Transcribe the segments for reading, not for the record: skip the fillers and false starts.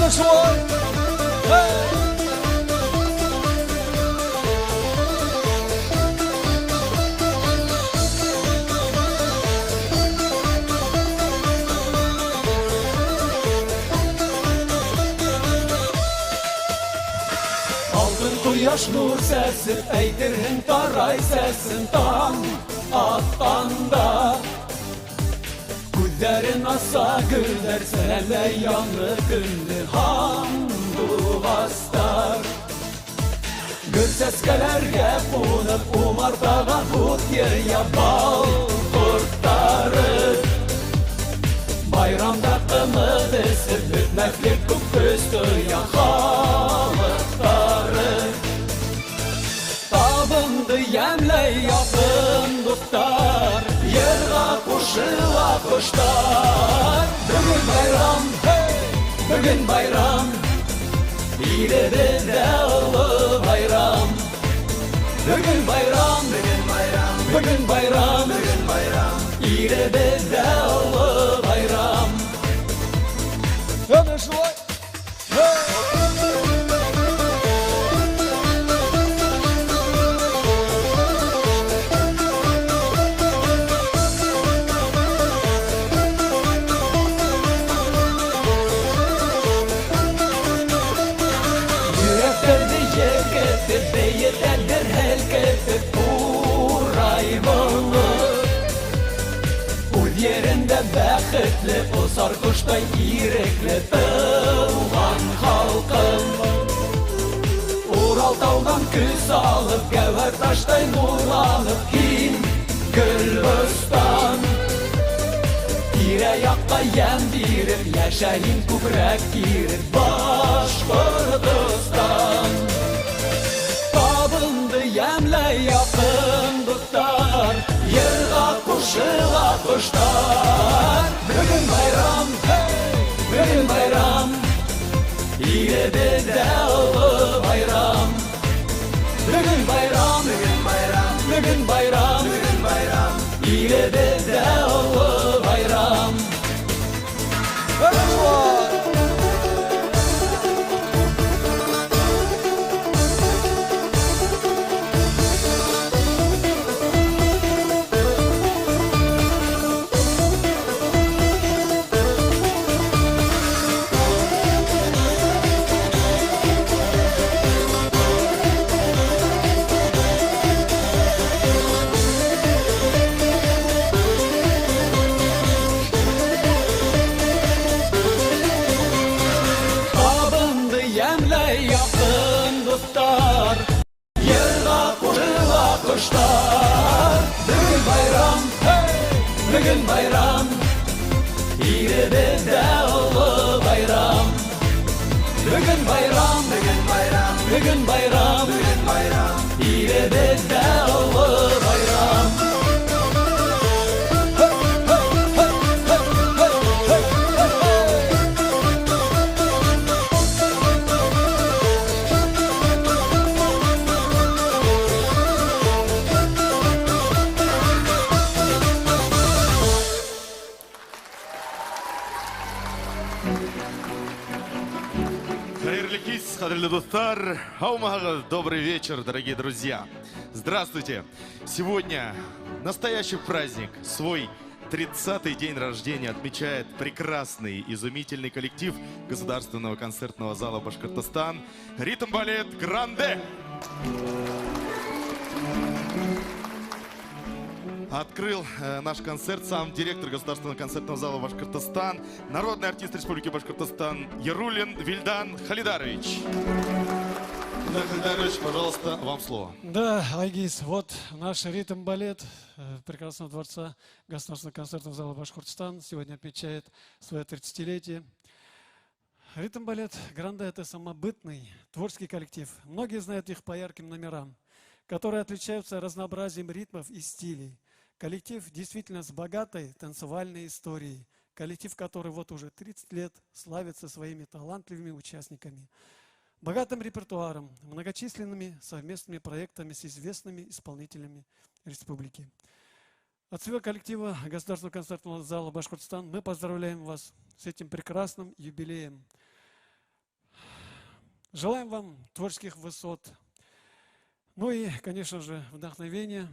Әнә шулай! Hey! Алтын ҡояш нур сәсеп, әйтерһең тарай сәсен таң атҡанда. Күҙҙәрен аса гөлдәр, сәләмләй яңы көндө һандуғастар. Гөл сәскәләргә ҡунып, умартаға һут йыя бал ҡорттары. Байрамда ҡымыҙ эсеп, бөтмәҫлек күп көс тоя халыҡтары. Табынды йәмләй яҡын дуҫтар, йырға ҡушыла ҡоштар. Бөгөн байрам, hey! Бөгөн байрам, илебеҙҙә оло байрам. Бөгөн байрам, бөгөн байрам, бөгөн байрам, бөгөн байрам, илебеҙҙә оло байрам. Әнә шулай! Hey! Йөрәктәрҙе елкетеп, бейетәлер һелкетеп, ҡурай моңо. Үҙ ерендә бәхетле, осар ҡоштай ирекле тыуған халҡым. Урал тауҙан көс алып, гәүһәр таштай нурланып, һин Гөлбостан. Тирә-яҡҡа йәм биреп, йәшә һин күкрәк киреп, Башҡортостан. Табынды йәмләй яҡын дуҫтар, йырға ҡушыла ҡоштар. Бөгөн байрам, hey! Бөгөн байрам, илебеҙҙә оло байрам. Бөгөн байрам, бөгөн байрам, бөгөн байрам, бөгөн байрам, илебеҙҙә оло байрам. Әнә шулай! Табынды йәмләй яҡын дуҫтар, йырға ҡушыла ҡоштар. Бөгөн байрам, hey! Бөгөн байрам, илебеҙҙә оло байрам. Бөгөн байрам, бөгөн байрам, бөгөн байрам, бөгөн байрам, илебеҙҙә оло байрам. Hey, hey, hey, hey, hey, hey, hey, hey! Хәйерле кис, ҡәҙерле дуҫтар. Һаумыһығыҙ, добрый вечер, дорогие друзья. Здравствуйте. Сегодня настоящий праздник. Свой 30-й день рождения отмечает прекрасный, изумительный коллектив Государственного концертного зала «Башкортостан» «Ритм-балет Гранде». Открыл наш концерт сам директор Государственного концертного зала «Башкортостан», народный артист Республики Башкортостан Яруллин Вильдан Халидарович. Вильдан Халидарович, пожалуйста, вам слово. Да, Айгиз, вот наш ритм-балет прекрасного дворца Государственного концертного зала «Башкортостан» сегодня отмечает свое 30-летие. Ритм-балет «Гранде» — это самобытный творческий коллектив. Многие знают их по ярким номерам, которые отличаются разнообразием ритмов и стилей. Коллектив действительно с богатой танцевальной историей. Коллектив, который вот уже 30 лет славится своими талантливыми участниками, богатым репертуаром, многочисленными совместными проектами с известными исполнителями республики. От всего коллектива Государственного концертного зала «Башкортостан» мы поздравляем вас с этим прекрасным юбилеем. Желаем вам творческих высот. Ну и, конечно же, вдохновения.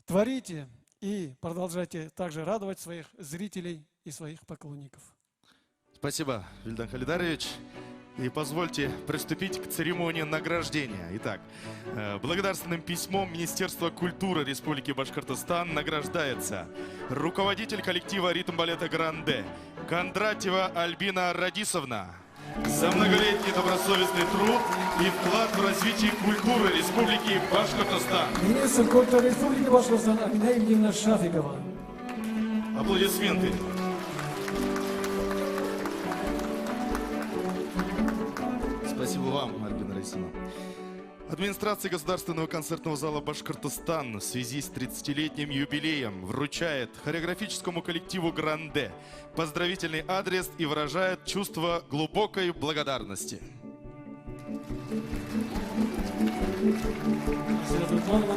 Творите и продолжайте также радовать своих зрителей и своих поклонников. Спасибо, Вильдан Халидарович. И позвольте приступить к церемонии награждения. Итак, благодарственным письмом Министерства культуры Республики Башкортостан награждается руководитель коллектива ритм-балета «Гранде» Кондратьева Альбина Радисовна за многолетний добросовестный труд и вклад в развитие культуры Республики Башкортостан. Министр культуры Республики Башкортостан Амина Евгеньевна Шафикова. Аплодисменты. Спасибо вам, Альбина Раисовна. Администрация Государственного концертного зала «Башкортостан» в связи с 30-летним юбилеем вручает хореографическому коллективу «Гранде» поздравительный адрес и выражает чувство глубокой благодарности.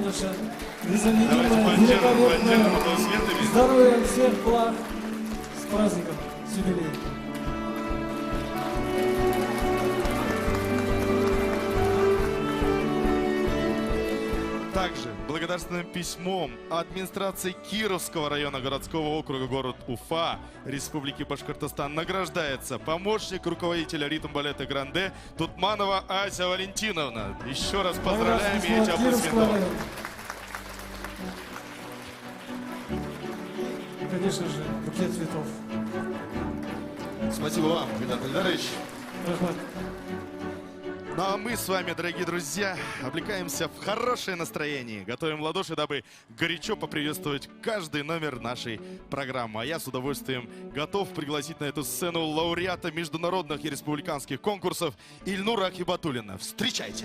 Наша незаменимая, великолепная. Здоровья, всех благ, с праздником, с юбилеем. Также благодарственным письмом администрации Кировского района городского округа город Уфа Республики Башкортостан награждается помощник руководителя ритм-балета «Гранде» Тутманова Ася Валентиновна. Еще раз поздравляем и эти аплодисменты. И, конечно же, букет цветов. Спасибо вам, Виталий Ильдарович. Ну а мы с вами, дорогие друзья, облекаемся в хорошее настроение, готовим ладоши, дабы горячо поприветствовать каждый номер нашей программы. А я с удовольствием готов пригласить на эту сцену лауреата международных и республиканских конкурсов Ильнура Хибатуллина. Встречайте!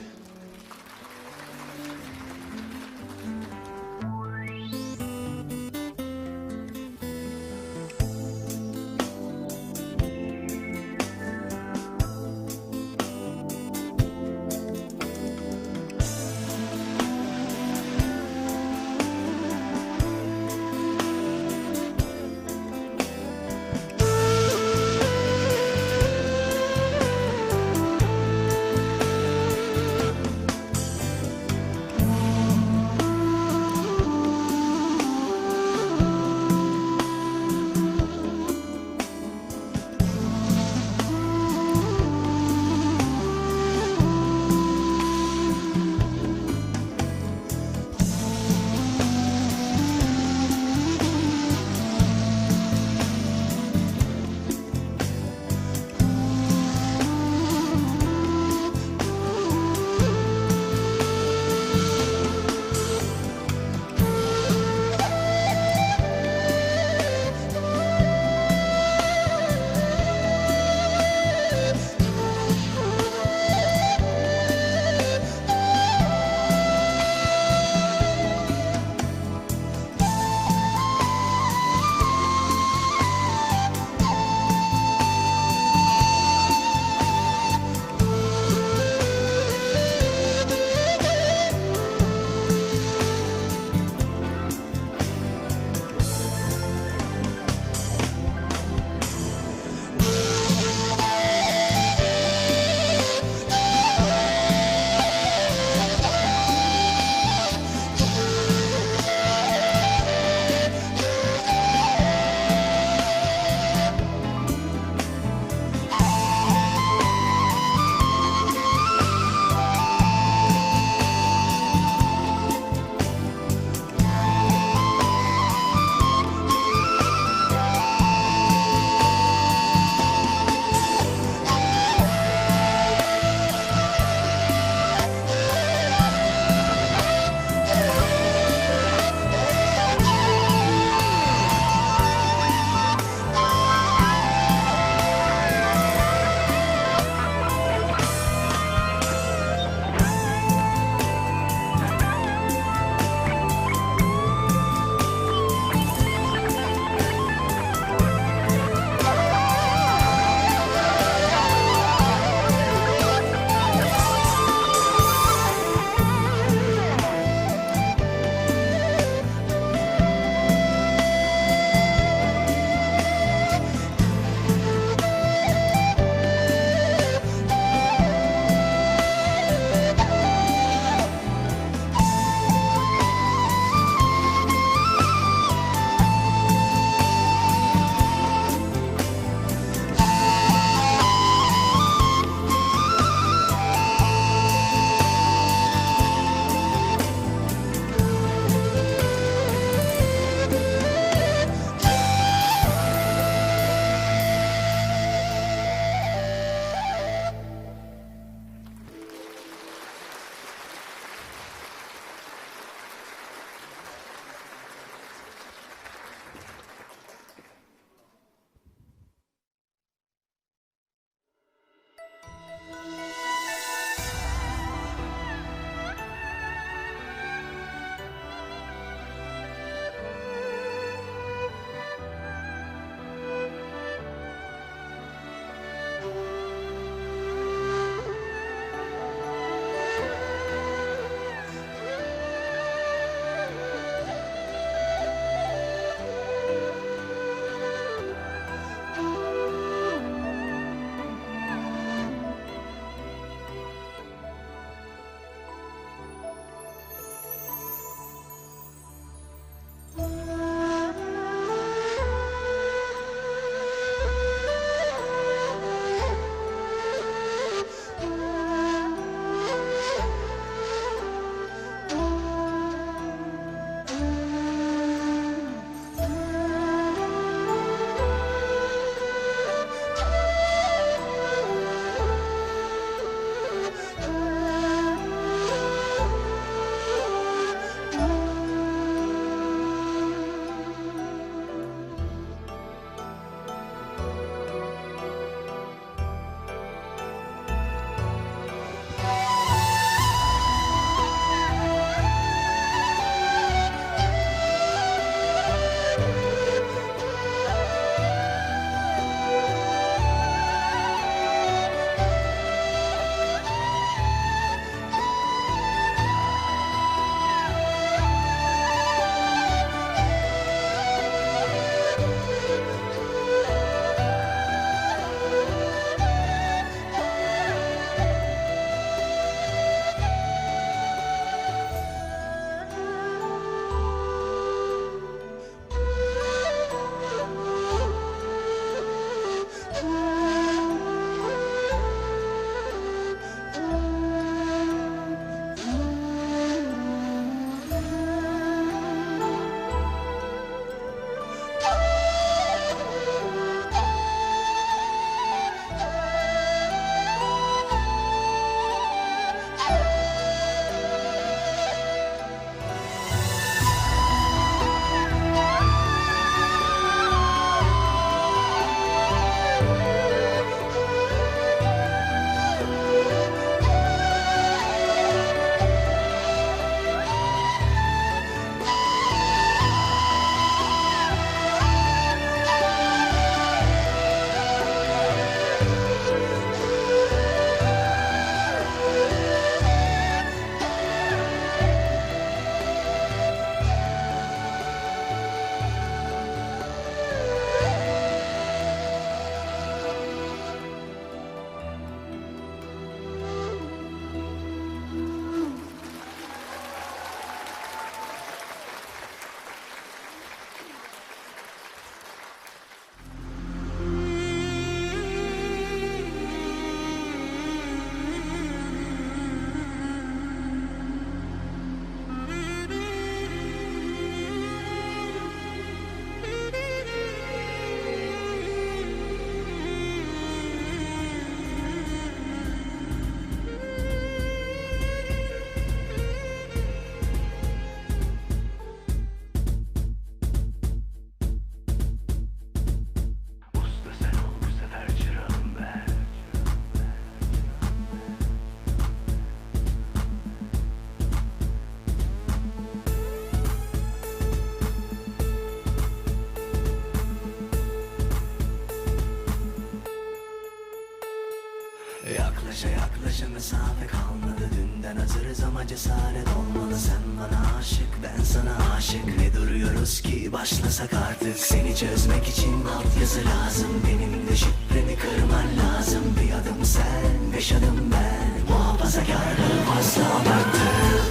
Yaklaşa mesafe kalmadı. Dünden hazırız ama cesaret olmalı. Sen bana aşık, ben sana aşık. Ne duruyoruz ki başlasak artık. Seni çözmek için altyazı lazım. Benim de şifremi kırman lazım. Bir adım sen, 5 adım ben. Muhafazakarlığı fazla abarttık.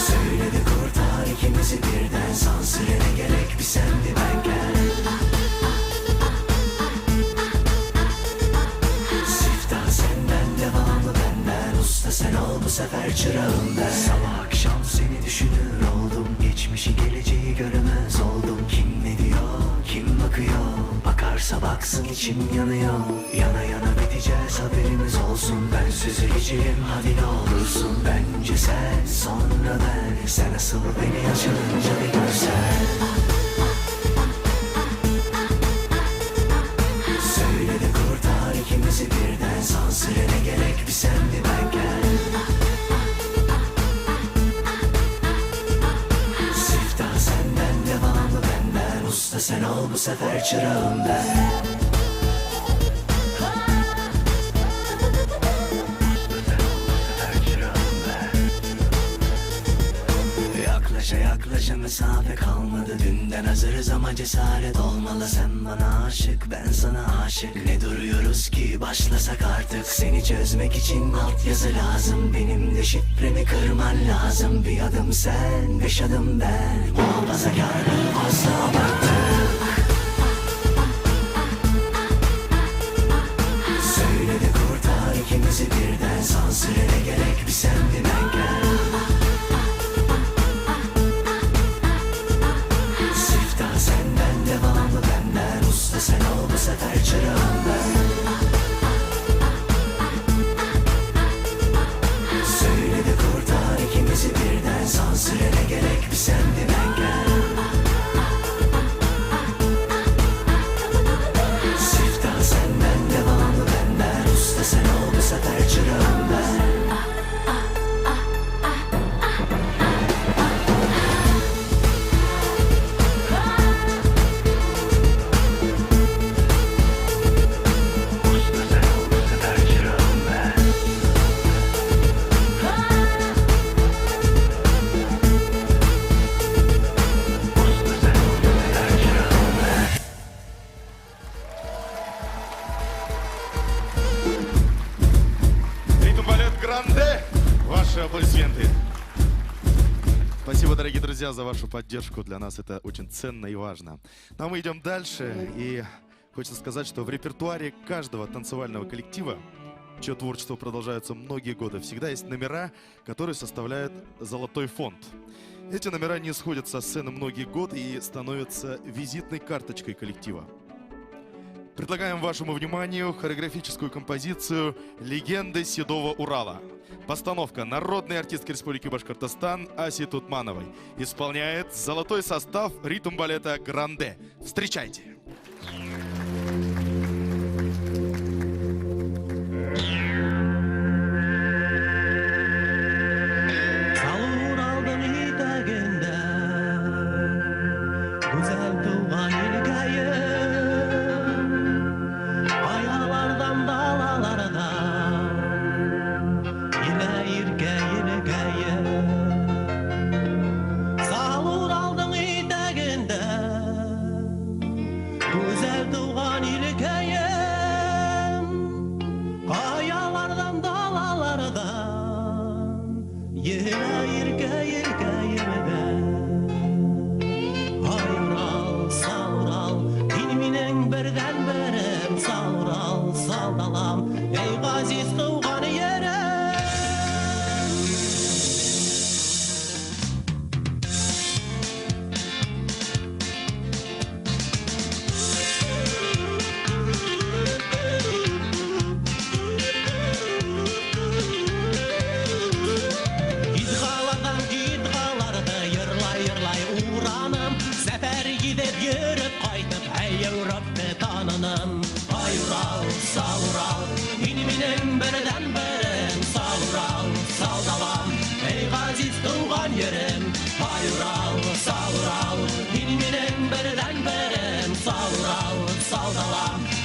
Söyle de kurtar ikimizi birden. Sansüre ne gerek, bir sen bir ben gel. Siftah senden, devamı benden. Usta sen ol, bu sefer çırağım ben. Sabah akşam seni düşünür oldum. Geçmişi geleceği göremez oldum. Kim ne diyor, kim bakıyor? Bakarsa baksın içim yanıyor. Yana yana biteceğiz, haberimiz olsun. Ben süzüleceğim, hadi ne olursun. Bence sen, sonra ben. Sen asıl beni açılınca bir görsen. Söyle de kurtar ikimizi birden. Sansüre ne gerek, bir sen bir ben gel. Siftah senden, devamı benden. Usta sen ol, bu sefer çırağım ben. Usta sen ol, bu sefer çırağım ben. Yaklaşa yaklaşa mesafe kalmadı. Dünden hazırız ama cesaret olmalı. Sen bana aşık, ben sana aşık. Ne duruyoruz ki başlasak artık. Seni çözmek için altyazı lazım. Benim de şifremi kırman lazım. Bir adım sen, 5 adım ben. Muhafazakarlığı fazla abarttık. Söyle de kurtar ikimizi birden. Sansüre ne gerek, bir sen bir ben gel. Siftah senden, devamı benden. Usta sen ol, bu sefer çırağım ben. Söyle de kurtar ikimizi birden. Sansüre ne gerek, bir sen bir ben gel. Siftah senden, devamı benden. Usta sen ol, bu sefer çırağım ben. Usta sen ol, bu sefer çırağım ben. Usta sen ol, bu sefer çırağım ben. Ритм-балет «Гранде». Ваши аплодисменты. Спасибо, дорогие друзья, за вашу поддержку. Для нас это очень ценно и важно. Ну, а мы идем дальше. И хочется сказать, что в репертуаре каждого танцевального коллектива, чье творчество продолжается многие годы, всегда есть номера, которые составляют золотой фонд. Эти номера не сходят со сцены многие годы и становятся визитной карточкой коллектива. Предлагаем вашему вниманию хореографическую композицию «Легенды Седого Урала». Постановка народной артистки Республики Башкортостан Аси Тутмановой. Исполняет золотой состав ритм-балета «Гранде». Встречайте!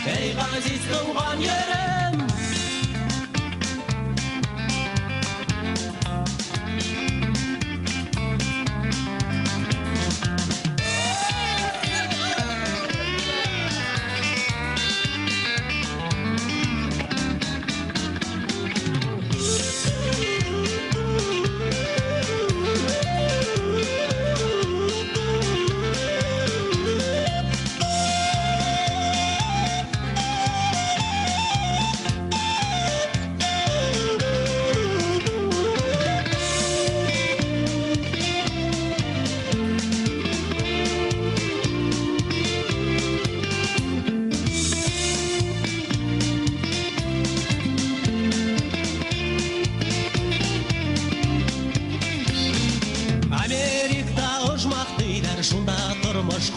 Ey gaziz тыуған ерем.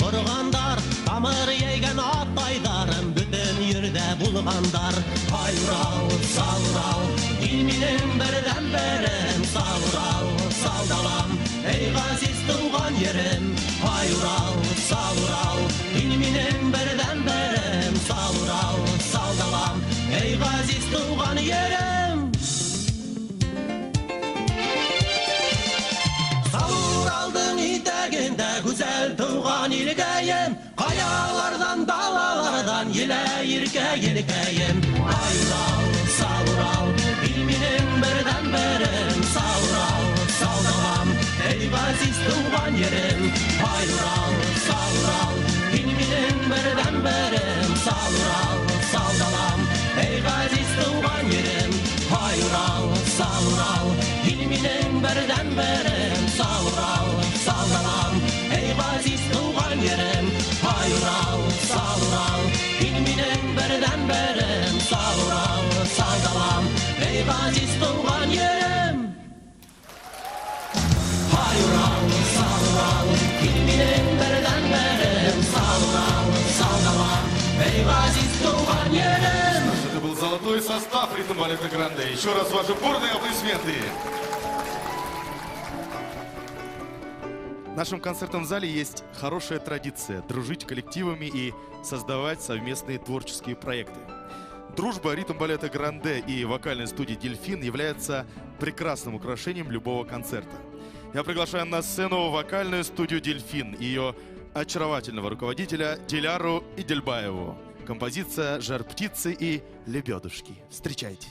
Ҡорғандар, тамыр йәйгән атайҙарым бөтөн ерҙә булғандар. Ай Урал, сал Урал, ил минең берҙән-берем. Сал Урал, сал далам, эй ғәзиз тыуған ерем. Ай Урал, сал Урал, ил минең берҙән-берем. Сал Урал, сал далам, эй ғәзиз тыуған ерем. Сал Уралдың итәгендә гүзәл тыуған илгәйем, ҡаяларҙан, далаларҙан елә иркә елкәйем. Ай Урал, сал Урал, ил минең берҙән-берем. Сал Урал, сал далам, эй ғәзиз тыуған ерем. Ай Урал, сал Урал, ил минең берҙән-берем. Сал Урал, сал далам, эй ғәзиз тыуған ерем. Ай Урал, сал Урал, ил минең берҙән-берем. Сал Урал, сал далам, эй ғәзиз тыуған ерем. Ай Урал, сал Урал, ил минең берҙән-берем. Сал Урал, сал далам, эй ғәзиз тыуған ерем. Ай Урал, сал Урал, ил минең берҙән-берем. Сал Урал, сал далам, эй ғәзиз тыуған ерем. Это был золотой состав ритм-балета Гранде. Еще раз ваши бурные аплодисменты. В нашем концертном зале есть хорошая традиция дружить коллективами и создавать совместные творческие проекты. Дружба ритм-балета Гранде и вокальной студии «Дельфин» является прекрасным украшением любого концерта. Я приглашаю на сцену вокальную студию «Дельфин» и ее очаровательного руководителя Диляру Идельбаеву. Композиция «Жар птицы и лебедушки». Встречайте.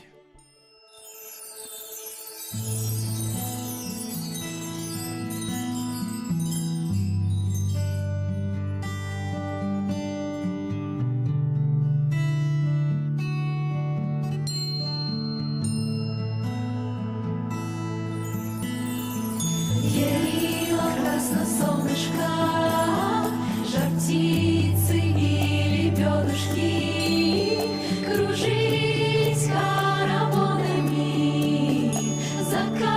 Ярила красно солнышко, жар птицы и лебедушки кружились хороводами. Закатывали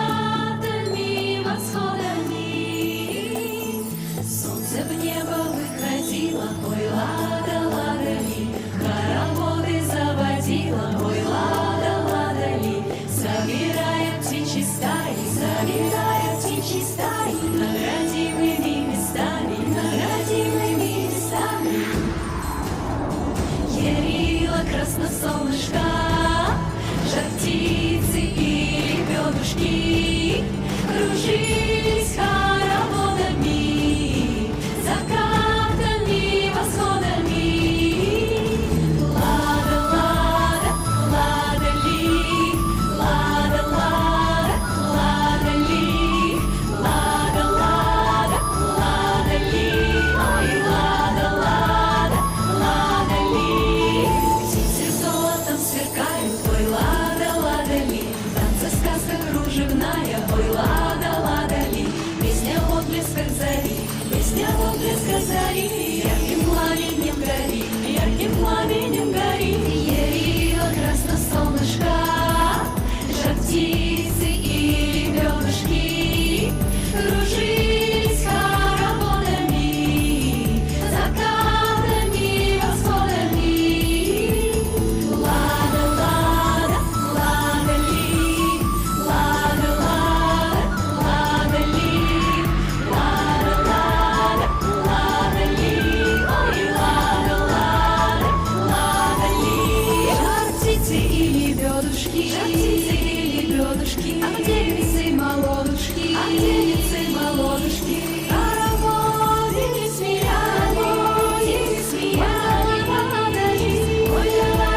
Жар птицы и лебедушки, а девицы молодушки, а девицы молодушки. Хороводы смеялись, смеялись, ой,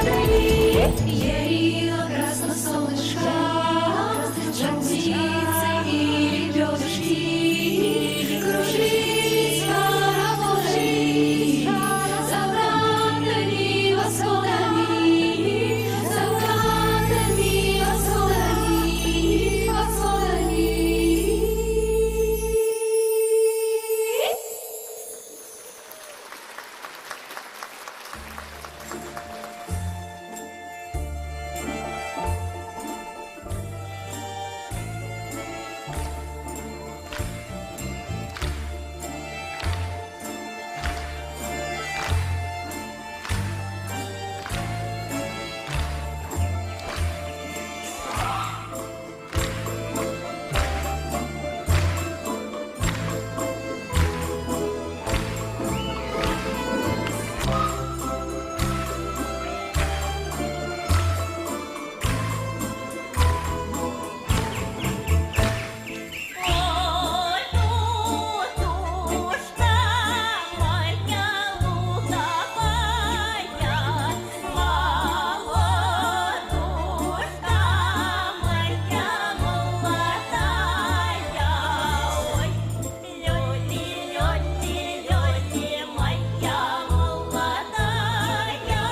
да Ярила красно солнышко, жар птицы и лебедушки, кружились хороводы закатными восходами, закатными восходами, восходами. Ой, тутушка моя луговая, молодушка моя молодая, ой, лёли, лёли, лёли, моя молодая,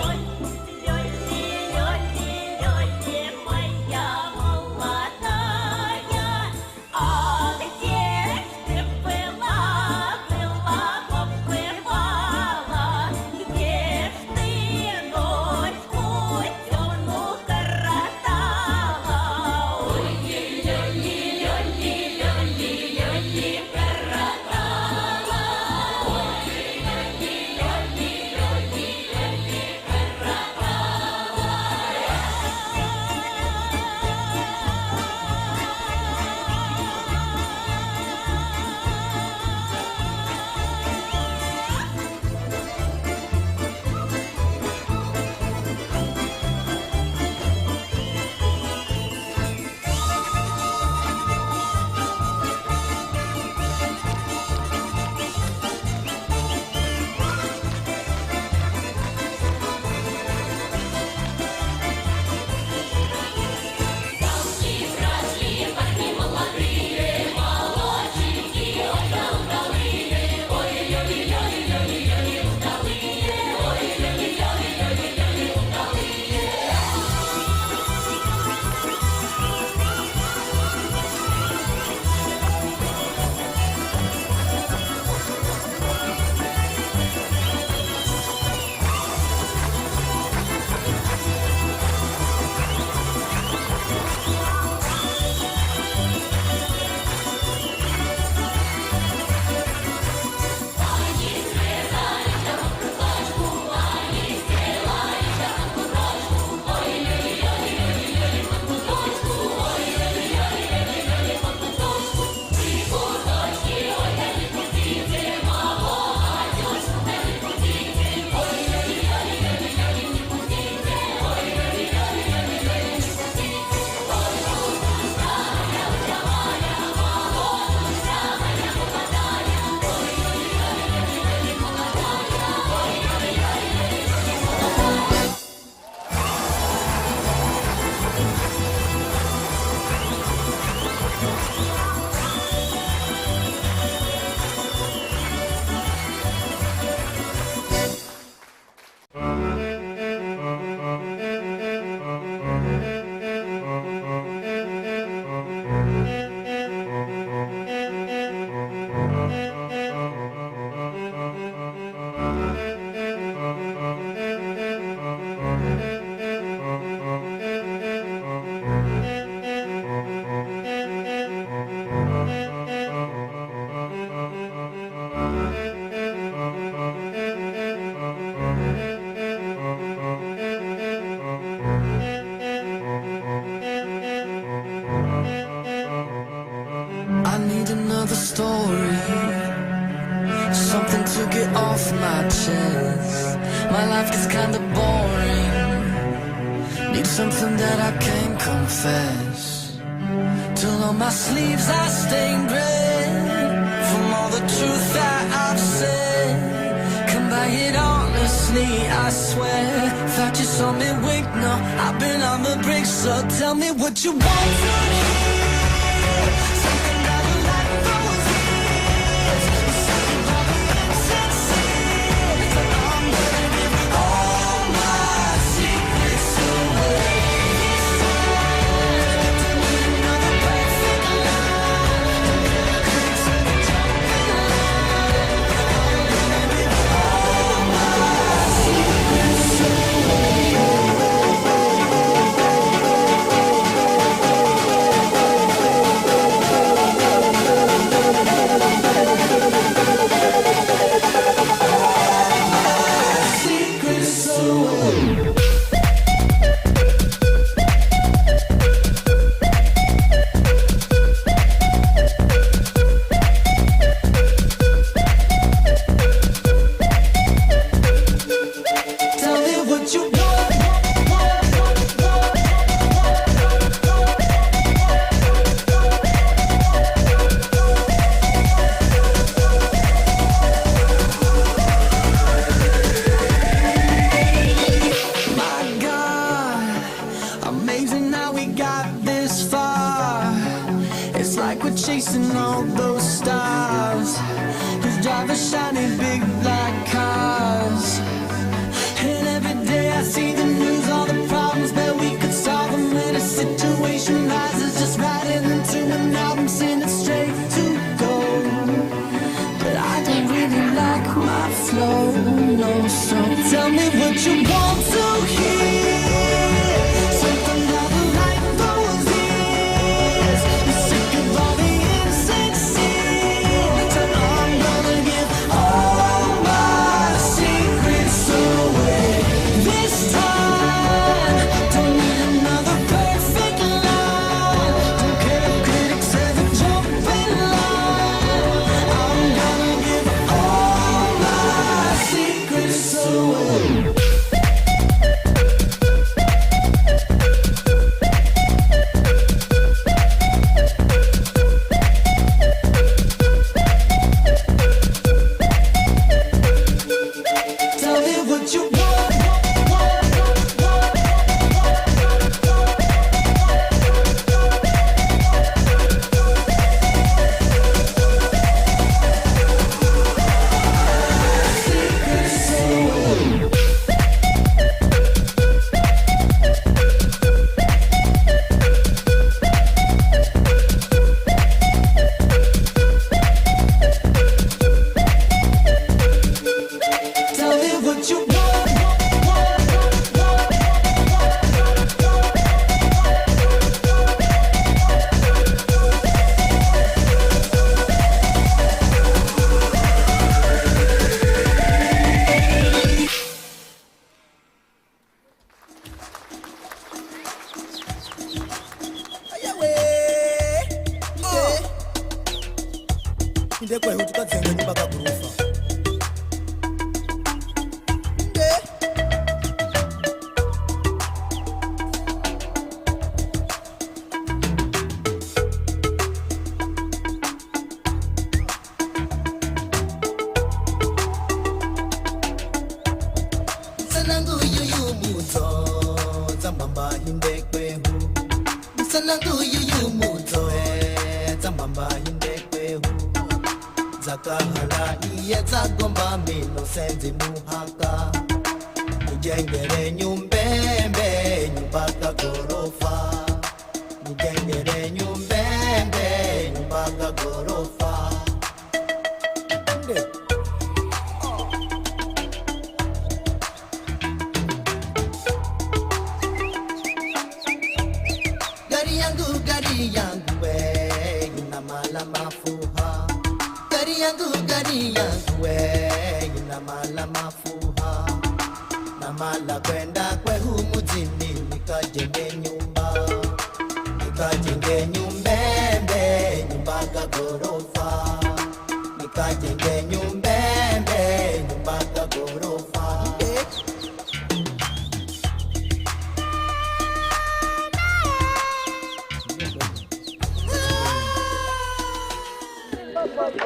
ой, лёли, лёли, лёли, моя молодая. А где ж ты была, была, побывала? Где ж ты ночку темную коротала? Ой, лёли, лёли, лёли, лёли, коротала. Ой, лёли, лёли, лёли, лёли, коротала. I need another story, something to get off my chest. My life gets kinda boring, need Something that I can't confess. Till on my sleeves I stained red from all the truth that I've said. Come by it honestly, I swear. Thought you saw me wink, no, I've been on the brink. So tell me what you want to hear. Something that'll light those years. Something all the insincere. So I'm gonna give all my secrets away. This time, don't need another perfect lie. Don't care if critics ever jump in line. I'm gonna give all my secrets away. Secrets away. Tell me what you want. My God, amazing how we got this far. It's like we're chasing all those stars. Who drive the shiny big black cars. And every day I see the news, all the problems that we could solve them. When a situation rises, just write it into an album, send it straight to gold. But I don't really like my flow, no. So tell me what you want to hear. Something that'll light those ears. You're sick of all the insincere. So I'm gonna give all my secrets away. This time, don't need another perfect lie. Don't care if critics ever jump in line. I'm gonna give all my secrets away. Tell me what you want. Secrets away. Tell me what you want. Indekwehu tukadzenga nyumba kagurufa. Dzakahala iye dzagomba mino senzi muhaka nijengere nyumbembe nyumba kagorofa nijengere nyumbembe nyumba kagorofa. Nde. Gari yangu we ina mala mafuha. Gari yangu we ina mala mafuha. Na mala kwenda kwehu mjini nikajenge nyumba. Nikajenge nyumbembe nyumba kagorofa. Nikajenge nyumbembe nyumba kagorofa. I'm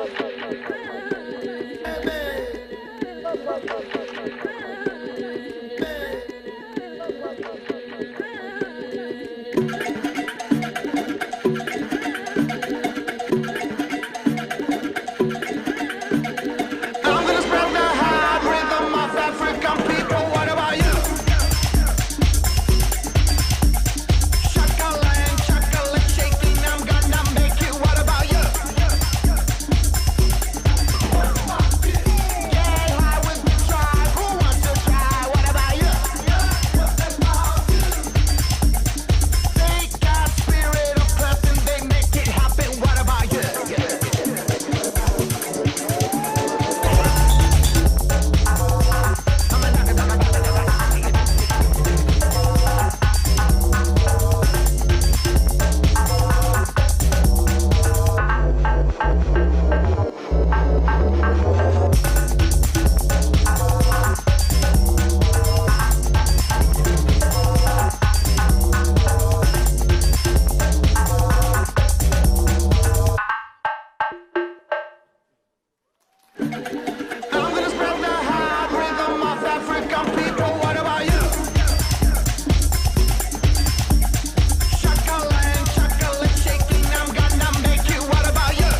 gonna spread the hot rhythm of African people. What about you? Shakala and shakala shaking. I'm gonna make it. What about you? Get high with the tribe. Who wants to try? What about you? They got spirit of clapping. They make it happen. What about you? I'm gonna spread the hot rhythm of African people. What about you? Shakala and shakala shaking. I'm gonna make it. What about you?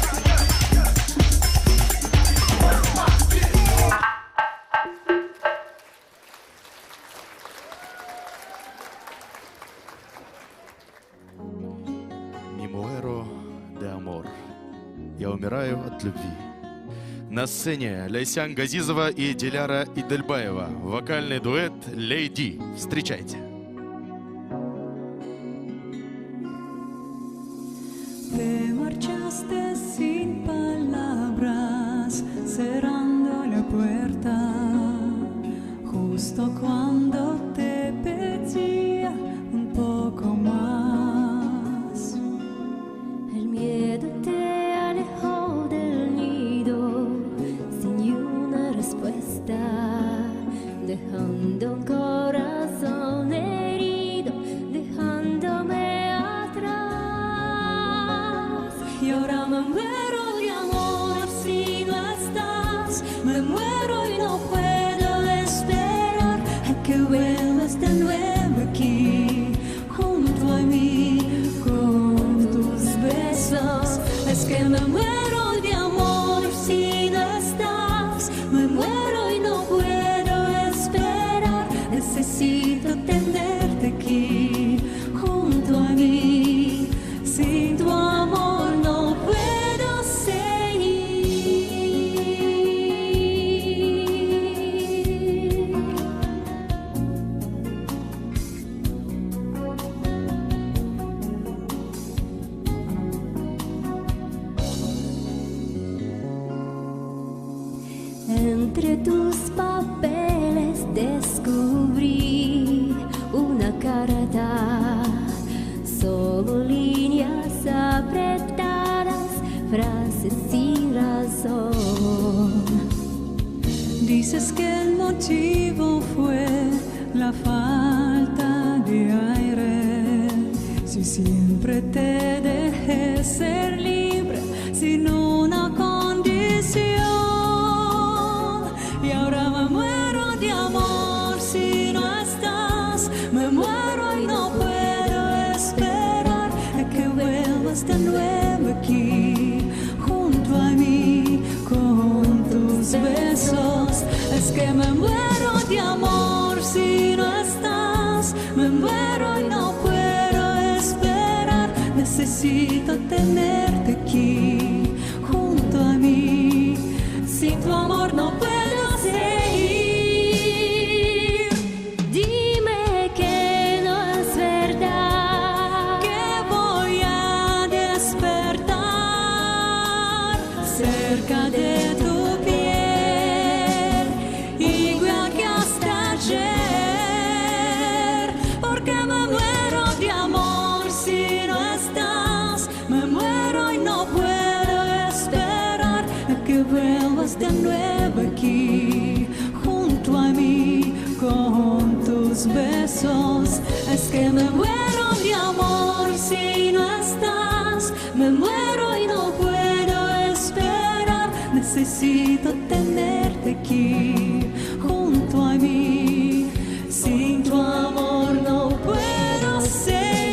Me muero de amor. Я умираю от любви. На сцене Ляйсян Газизова и Диляра Идельбаева. Вокальный дуэт «Леди». Встречайте. Te marchaste sin palabras, cerrando la puerta, justo cuando te pedía un poco más. El miedo te alejó del nido sin ni una respuesta, dejando un corazón herido, dejándome atrás. Y ahora me muero de amor si no estás, me muero y no puedo esperar a que vuelvas de nuevo aquí, junto a mí, con tus besos. Es que me muero de amor si no estás, me muero y no puedo esperar, necesito tenerte aquí, junto a mí. Sin tu amor no puedo seguir. Entre tus papeles descubrí una carta, solo líneas apretadas, frases sin razón. Dices que el motivo fue la falta de aire. Si siempre te dejé ser libre sin una condición. Y ahora me muero de amor si no estás. Me muero y no puedo esperar a que vuelvas de nuevo aquí, junto a mí, con tus besos. Es que me muero de amor si no estás. Me muero y no puedo esperar. Necesito tenerte aquí, junto a mí. Sin tu amor no puedo seguir. Dime que no es verdad. Que voy a despertar cerca de tu piel, igual que hasta ayer, porque me muero de amor si no estás, me muero y no puedo esperar a que vuelvas de nuevo aquí, junto a mí, con tus besos. Es que me muero de amor si no estás, me muero y no puedo esperar. Necesito tenerte aquí junto a mí. Sin tu amor no puedo seguir.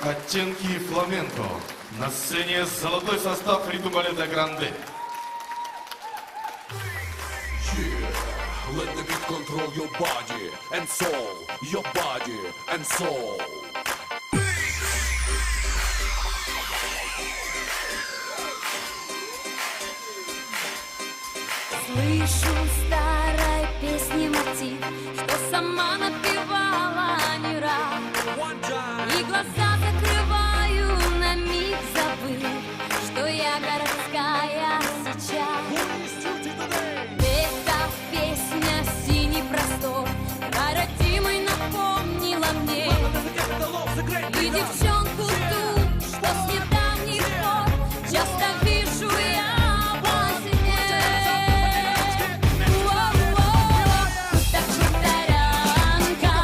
Оттенки фламенко. На сцене золотой состав ритм-балета «Гранде». Yeah, let the beat control your body and soul, your body and soul. Слышу старой песни мотив, что сама напевала не раз. И глаза закрываю на миг, забыв, что я городская сейчас. Эта песня синий простор, край родимый напомнила мне. И девчонку ту, что с недавних пор часто вижу я во сне. Воу-воу, так хуторянка,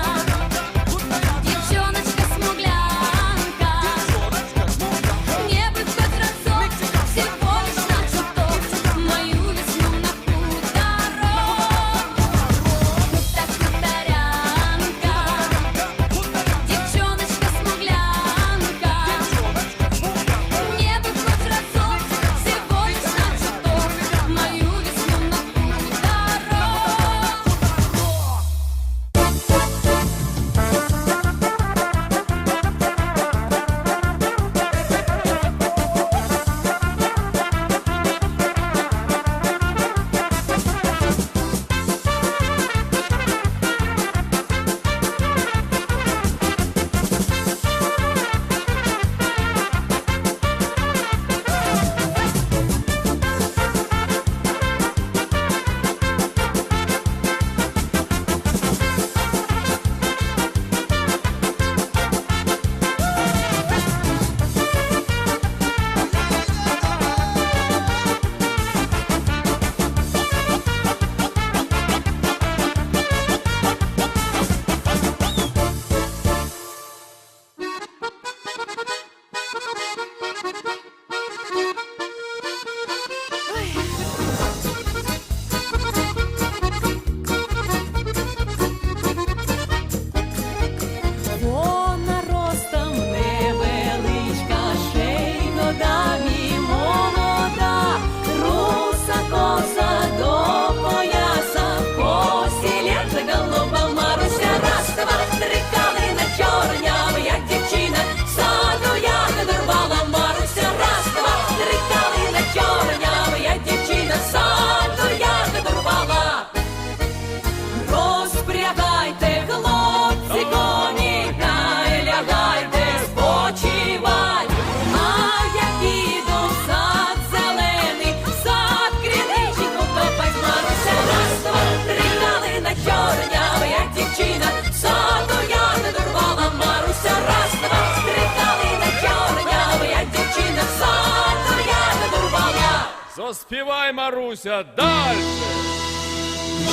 Спевай, Маруся, дальше!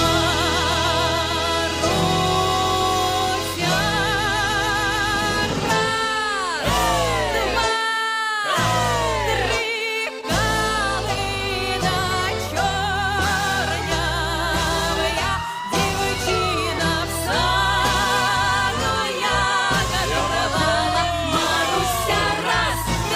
Маруся, раз, два, три, калина чорнявая, дівчина в саду ягоду рвала. Маруся, раз, два,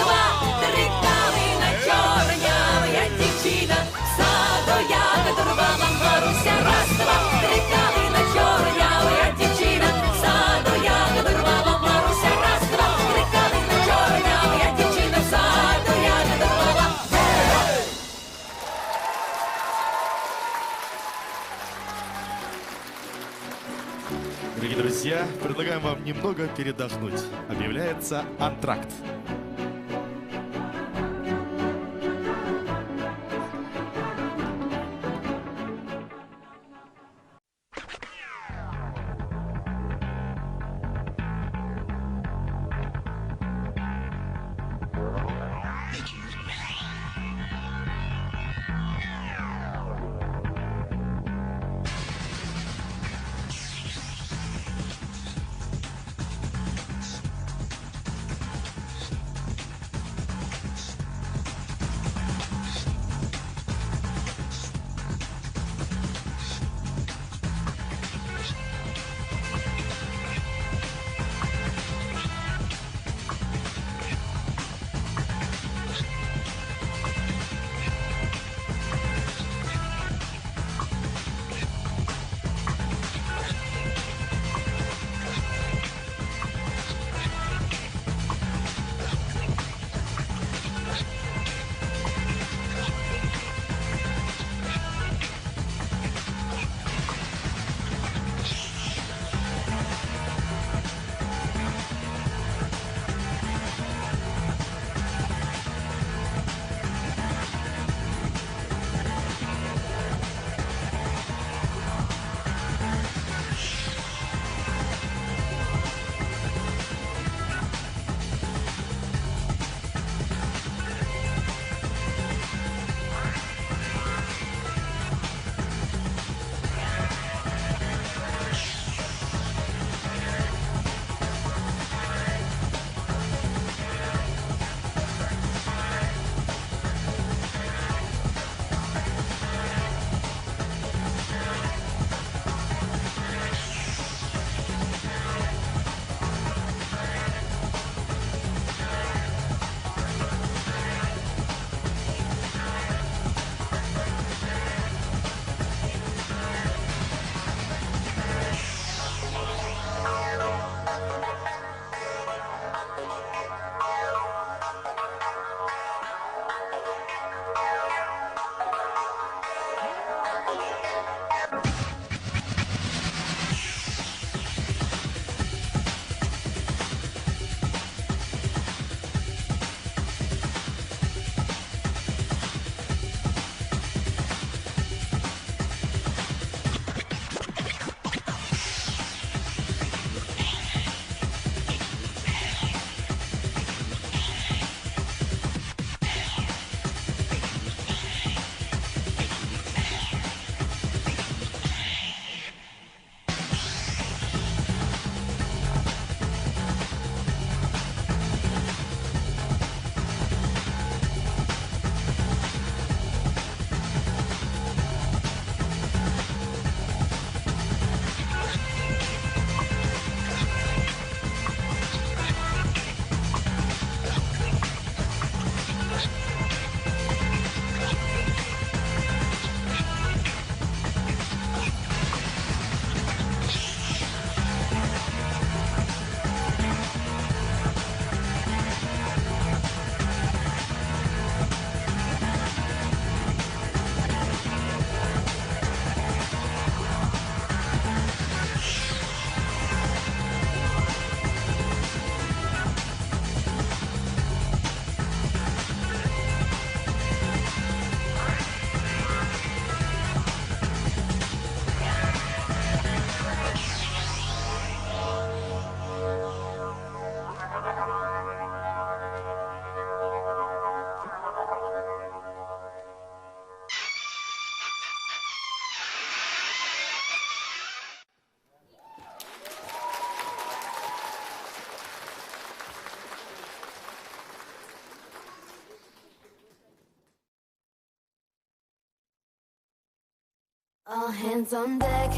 три, калина чорнявая, дівчина в саду ягоду рвала. Маруся, раз, два, три, калина чорнявая, дівчина в саду ягоду рвала. Маруся, раз, два, три, калина чорнявая, дівчина в саду ягоду рвала. Дорогие друзья, предлагаем вам немного передохнуть. Объявляется антракт. All hands on deck.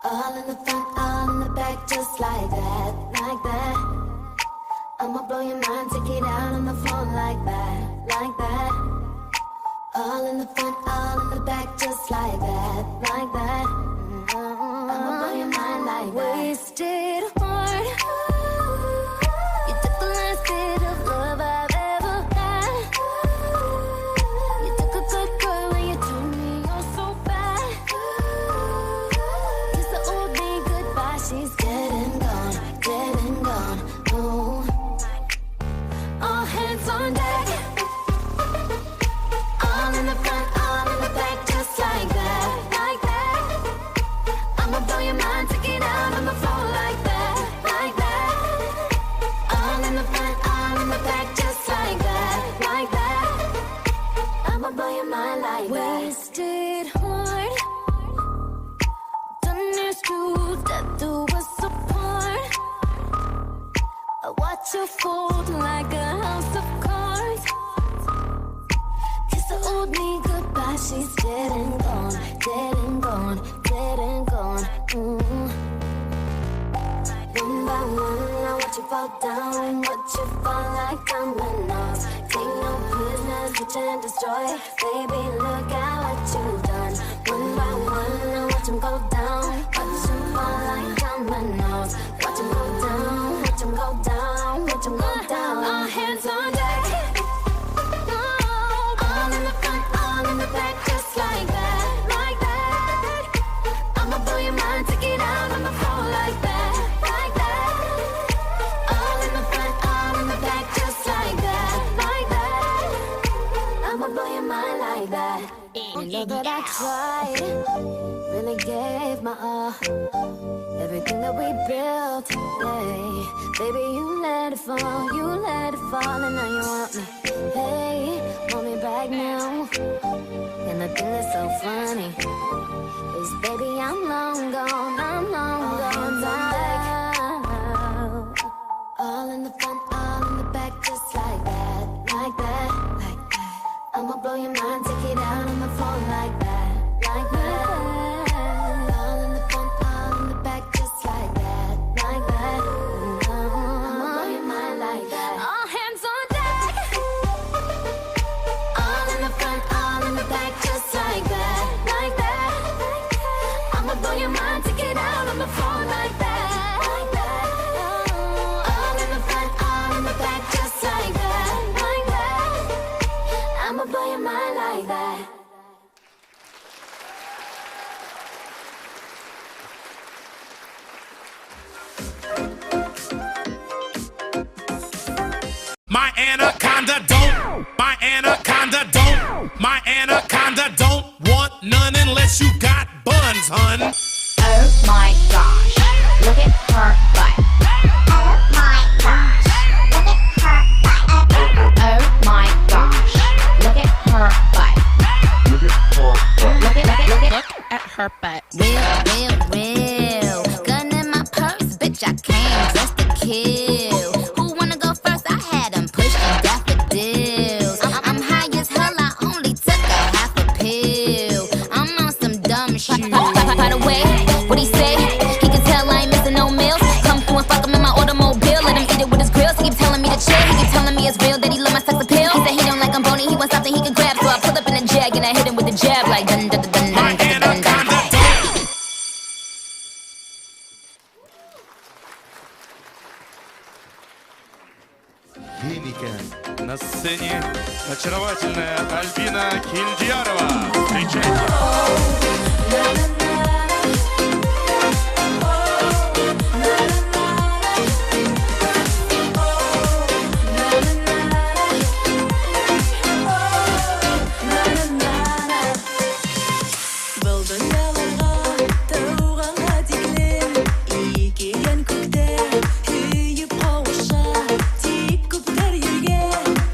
All in the front, all in the back, just like that, like that. I'ma blow your mind, take it out on the floor like that, like that. All in the front, all in the back, just like that, like that. I'ma blow your mind like that. Wasted heart. You took the last bit of love I've ever had. You took a good girl and you turned me on so bad. Kiss the old me goodbye, she's dead and gone, dead and gone. Oh. All hands on deck. All in the front, all in the back, just like that, like that. I'ma blow your mind, take it out on the floor like that, like that. All in the front, all in the back, just like that, like that. I'ma blow your mind like that. Wasted heart, done this to death do us apart. I watch you fold like a house of cards. Kiss the old me goodbye, she's dead and gone, dead and gone, dead and gone. One by one, I watch you fall down, watch you fall like dominoes. Take no prisoners, switch and destroy. Baby, look at what you've done. One by one, I watch 'em go down, watch 'em fall like dominoes. Watch 'em go down, watch 'em go down, watch 'em go down. All hands on deck. All in the front, all in the back, just like that, like that. I'ma blow your mind, take it out on the floor like that, like that. All in the front, all in the back, just like that, like that. I'ma blow your mind like that. You know that I tried, really gave my all. Everything that we built, hey, baby, you let it fall, you let it fall, and now you want me, hey, want me back now. And the thing that's so funny is, baby, I'm long gone, I'm long gone now. All in the front, all in the back, just like that, like that, like that. I'ma blow your mind, take it out on the floor like that, like that. All in the front, all in the back, just like that, like that. I'ma blow your mind like that. All hands on deck. All in the front, all in the back, just like that, like that. I'ma blow your mind, take it out on the floor like that, like that. All in the front, all in the back, just like that, like that. I'ma blow your mind like that. My anaconda don't, my anaconda don't, my anaconda don't want none unless you got buns, hun. Oh my gosh, look at her butt. Oh my gosh, look at her butt. Oh my gosh, look at her butt. Look at her butt. Look at, look at, look at, look at her butt. Real, real, real. Gun in my purse, bitch, I came dressed to kill. Who wanna go first? I had 'em pushing daffodils. I'm high as hell, I only took a half a pill. I'm on some dumb shit. By the way, what he say? He can tell I ain't missing no meals. Come through and fuck him in my automobile. Let him eat it with his grills. He keep telling me to chill. He keep telling me it's real that he love my sex appeal. He said he don't like I'm bony. He wants something he can grab. So I pull up in a Jag and I hit him with the jab like dun dun dun dun dun dun dun. Химика. На сцене очаровательная Альбина Кильдиярова. Встречайте. Был донъяларға тыуғанға тиклем ике йән күктә һөйөп ҡауыша. Тик күптәр ергә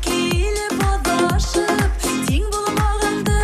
килеп аҙашып, тиң булмағанды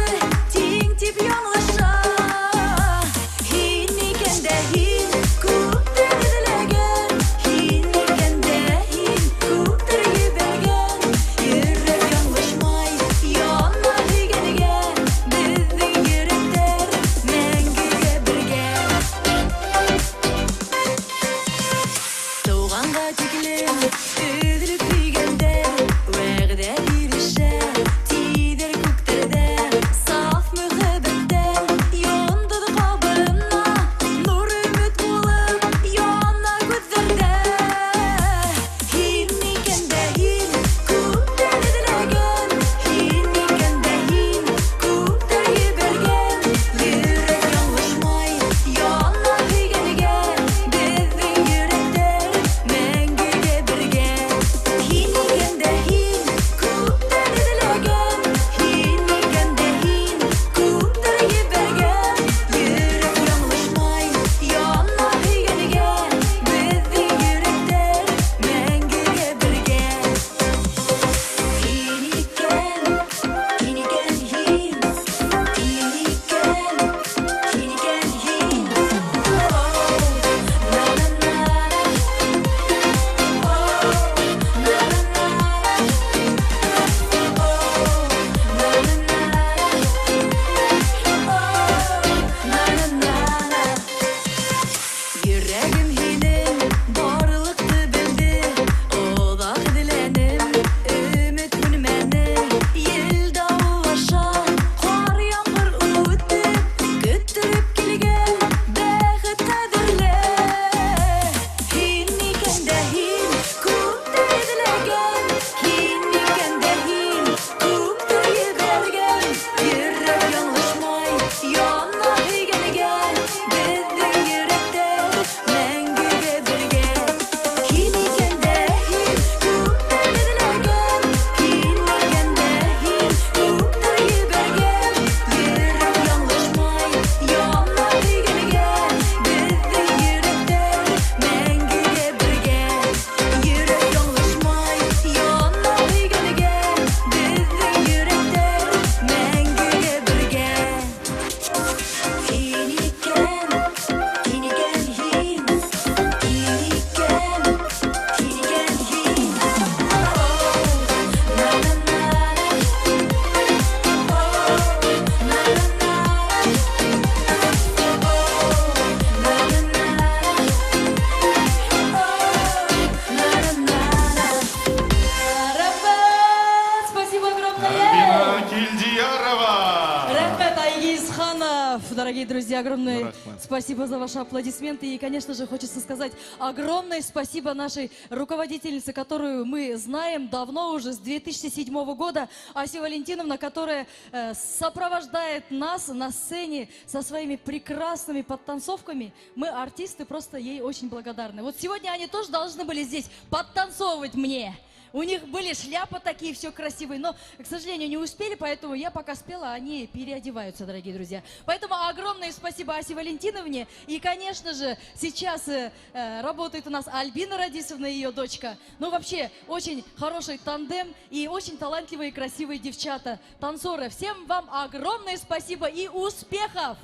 Успехов, дорогие друзья, огромное Рәхмәт. Спасибо за ваши аплодисменты. И, конечно же, хочется сказать огромное спасибо нашей руководительнице, которую мы знаем давно уже, с 2007 года, Ася Валентиновна, которая сопровождает нас на сцене со своими прекрасными подтанцовками. Мы, артисты, просто ей очень благодарны. Вот сегодня они тоже должны были здесь подтанцовывать мне. У них были шляпы такие, все красивые, но, к сожалению, не успели, поэтому я пока спела, они переодеваются, дорогие друзья. Поэтому огромное спасибо Асе Валентиновне. И, конечно же, сейчас работает у нас Альбина Радисовна и ее дочка. Ну, вообще, очень хороший тандем и очень талантливые и красивые девчата, танцоры. Всем вам огромное спасибо и успехов!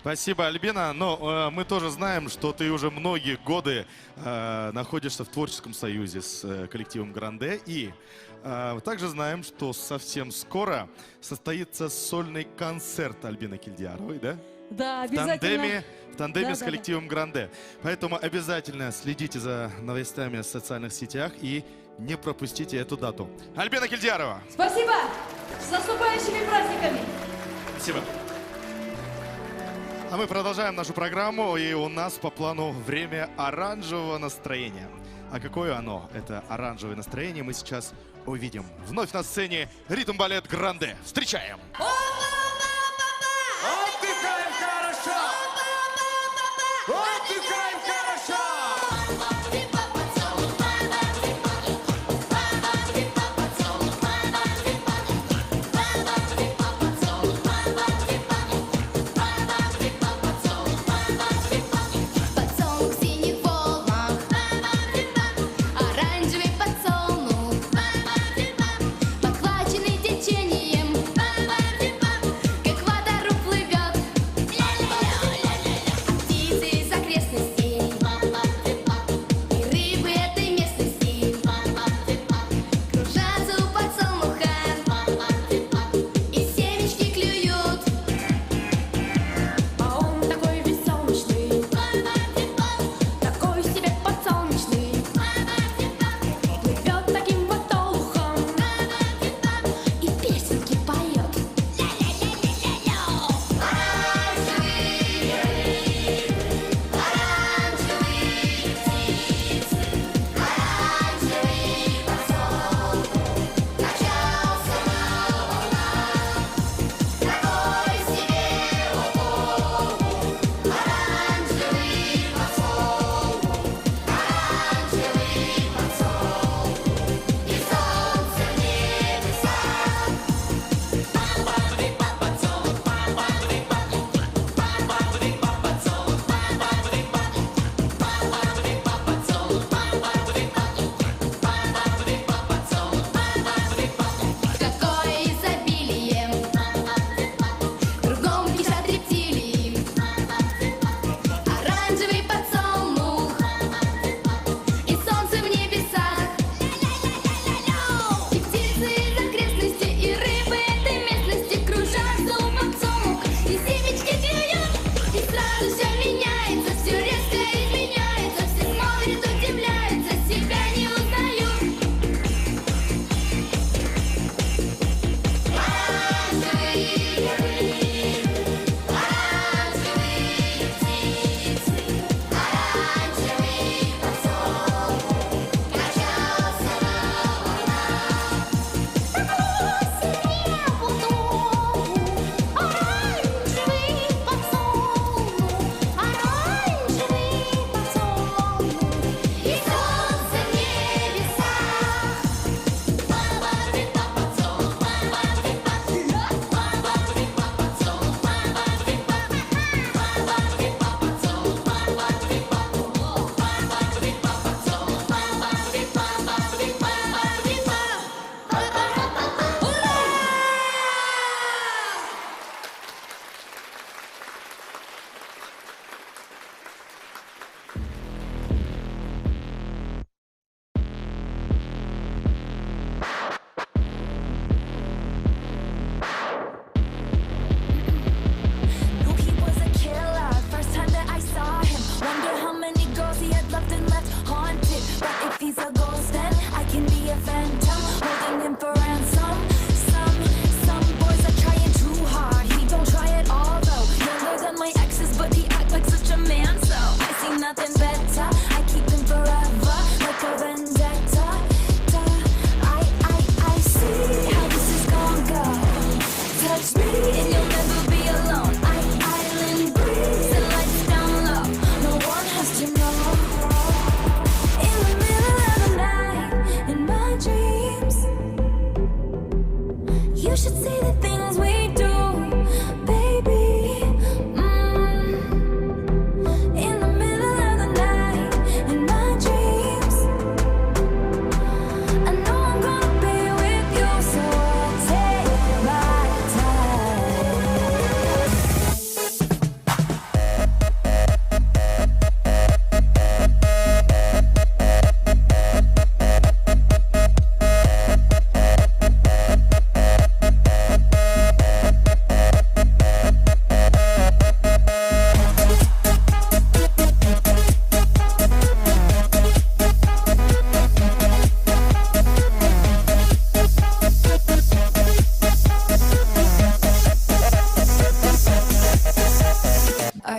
Спасибо, Альбина. Но мы тоже знаем, что ты уже многие годы находишься в творческом союзе с коллективом Гранде. И также знаем, что совсем скоро состоится сольный концерт Альбины Кильдияровой, да? Да, В обязательно. тандеме Да, с да, да. коллективом Гранде. Поэтому обязательно следите за новостями в социальных сетях и не пропустите эту дату. Альбина Кильдиярова. Спасибо! С наступающими праздниками! Спасибо. А мы продолжаем нашу программу, и у нас по плану время оранжевого настроения. А какое оно, это оранжевое настроение, мы сейчас увидим. Вновь на сцене ритм-балет Гранде. Встречаем! Отдыхаем хорошо! Отдыхаем хорошо! Подсолнух в синих волнах, оранжевый подсолнух, подхваченный течением.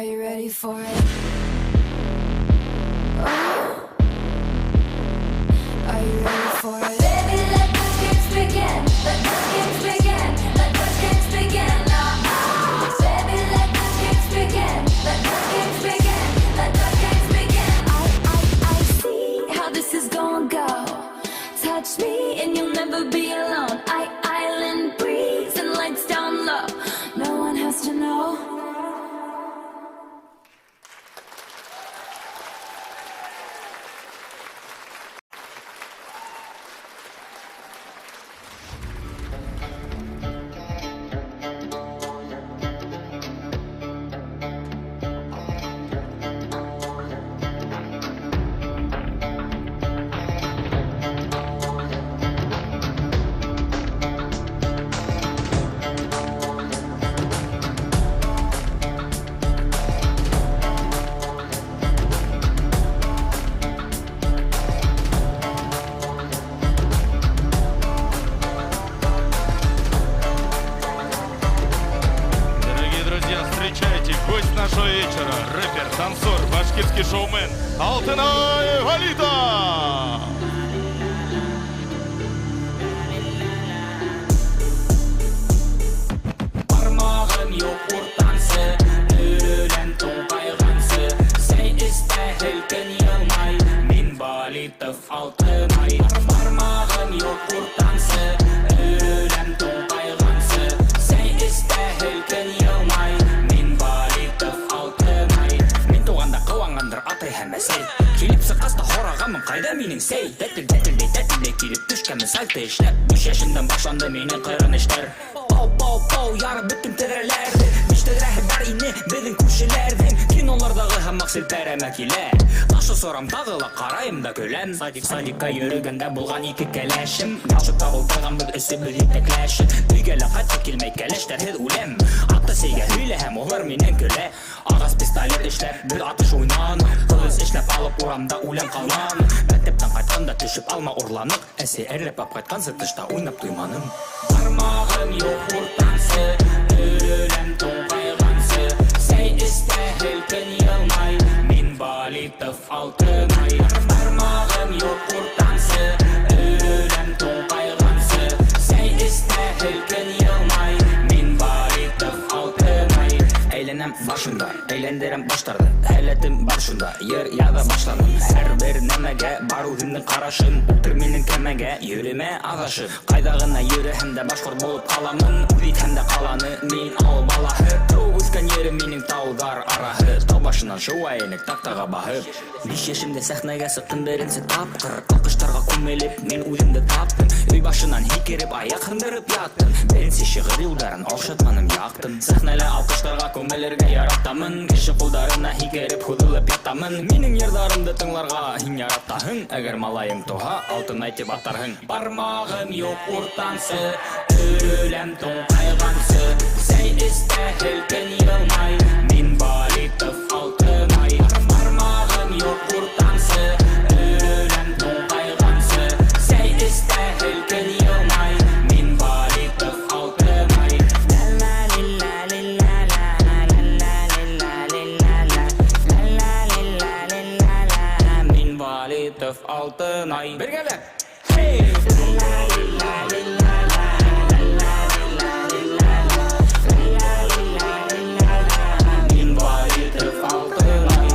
Are you ready for it? Oh. Are you ready for it? Baby, let the games begin. Let the games begin. Let the games begin. Baby, let the games begin. Let the games begin. Let the games begin. I see how this is gonna go. Touch me and you'll never be alone. I island breeze and lights down low. No one has to know. Дорогие друзья, встречайте гость нашего вечера, рэпер, танцор, башкирский шоумен Алтынай Валита! Бармағым юҡ уртансы, өрөләм туңҡайғансы. Сәй эстә һелкен йылмай, мин Валитов Алтынай. Бармағым юҡ уртансы, өрөләм туңҡайғансы. Сәй эстә һелкен йылмай, мин Валитов Алтынай. Мин туғанда ҡыуанғандыр атай һәм әсәй. Килеп сыҡҡас та һорағанмын, ҡайҙа минең сәй? Тәтел, тәтелдәй, тәтелдәй килеп төшкәнмен сальто эшләп. 5 йәшемдән башланды минең ҡырын эштәр. Пау, пау, пау, ярып бөттөм тәҙрәләрҙе. 5 тәҙрәһе бар ине беҙҙең күршеләрҙең. Киноларҙағы һымаҡ селпәрәмә килә. Таш осорам тағы ла ҡарайым да көләм. Садик, садикка йөрөгәндә булған ике кәләшем. Галшыкта ултырғанбыҙ өсөбөҙ етәкләшеп. Өйгә лә ҡайтҡы килмәй кәләштәрһеҙ үләм. Атты сәйгә һөйләһәм, улар минән көлә. Ағас пистолет эшләп, бер атыш уйнаныҡ. Ҡылыс эшләп алып урамда үлән ҡаланыҡ. Мәктәптән ҡайтҡанда төшөп алма урланыҡ. Әсәй әрләп алып ҡайтҡансы тышта уйнап туйманым. Бармағым юҡ уртансы, өрөләм туңҡайғансы. Сәй эстә һелкен йылмай, мин Валитов Алтынай. Бармағым юҡ уртансы, өрөләм туңҡайғансы. Сәй эстә һелкен йылмай, мин Валитов Алтынай. Әйләнәм башында, әйләндерәм баштарҙы. Һәләтем бар шунда, йыр яҙа башланым. Һәр бер нәмәгә бар үҙемдең ҡарашым. Ултыр минең кәмәгә, йөрөмә аҙашып. Ҡайҙа ғына йөрөһәм дә башҡорт булып ҡаламын. Үҙ итһәм дә ҡаланы, мин ауыл балаһы. Тыуып үҫкән ерем минең тауҙар араһы. Тау башынан шыуа инек таҡтаға баһып. 5 йәшемдә сәхнәгә сыҡтым беренсе тапҡыр. Алҡыштарға күмелеп, мин үҙемде таптым. Өй башынан һикереп, аяҡ һындырып яттым. Беренсе шиғыр юлдарын оҡшатманым, яҡтым. Сәхнәлә алҡыштарға күмелергә яратамын. Кеше ҡулдарына һикереп, һуҙылып ятамын. Минең йырҙарымды тыңларға һин яратаһың. Әгәр малайың тыуһа, Алтынай тип атарһың. Бармағым юҡ уртансы, өрөләм туңҡайғансы. Сәй эстә һелкен йылмай, мин Валитов Алтынай. Бармағым юҡ уртансы, өрөләм туңҡайғансы. Сәй эстә һелкен йылмай, мин Валитов Алтынай. Мин Валитов Алтынай. Бергәләп. Hey! Мин Валитов Алтынай.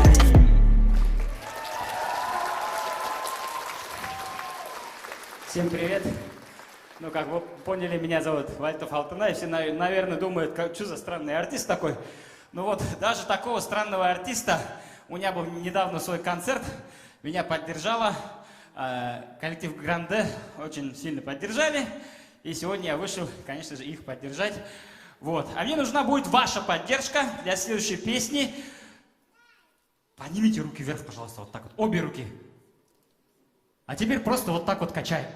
Всем привет. Ну, как вы поняли, меня зовут Валитов Алтынай. Все, наверное, думают, что за странный артист такой. Ну вот, даже такого странного артиста, у меня был недавно свой концерт, меня поддержала коллектив Гранде, очень сильно поддержали. И сегодня я вышел, конечно же, их поддержать. Вот. А мне нужна будет ваша поддержка для следующей песни. Поднимите руки вверх, пожалуйста, вот так вот, обе руки. А теперь просто вот так вот качай.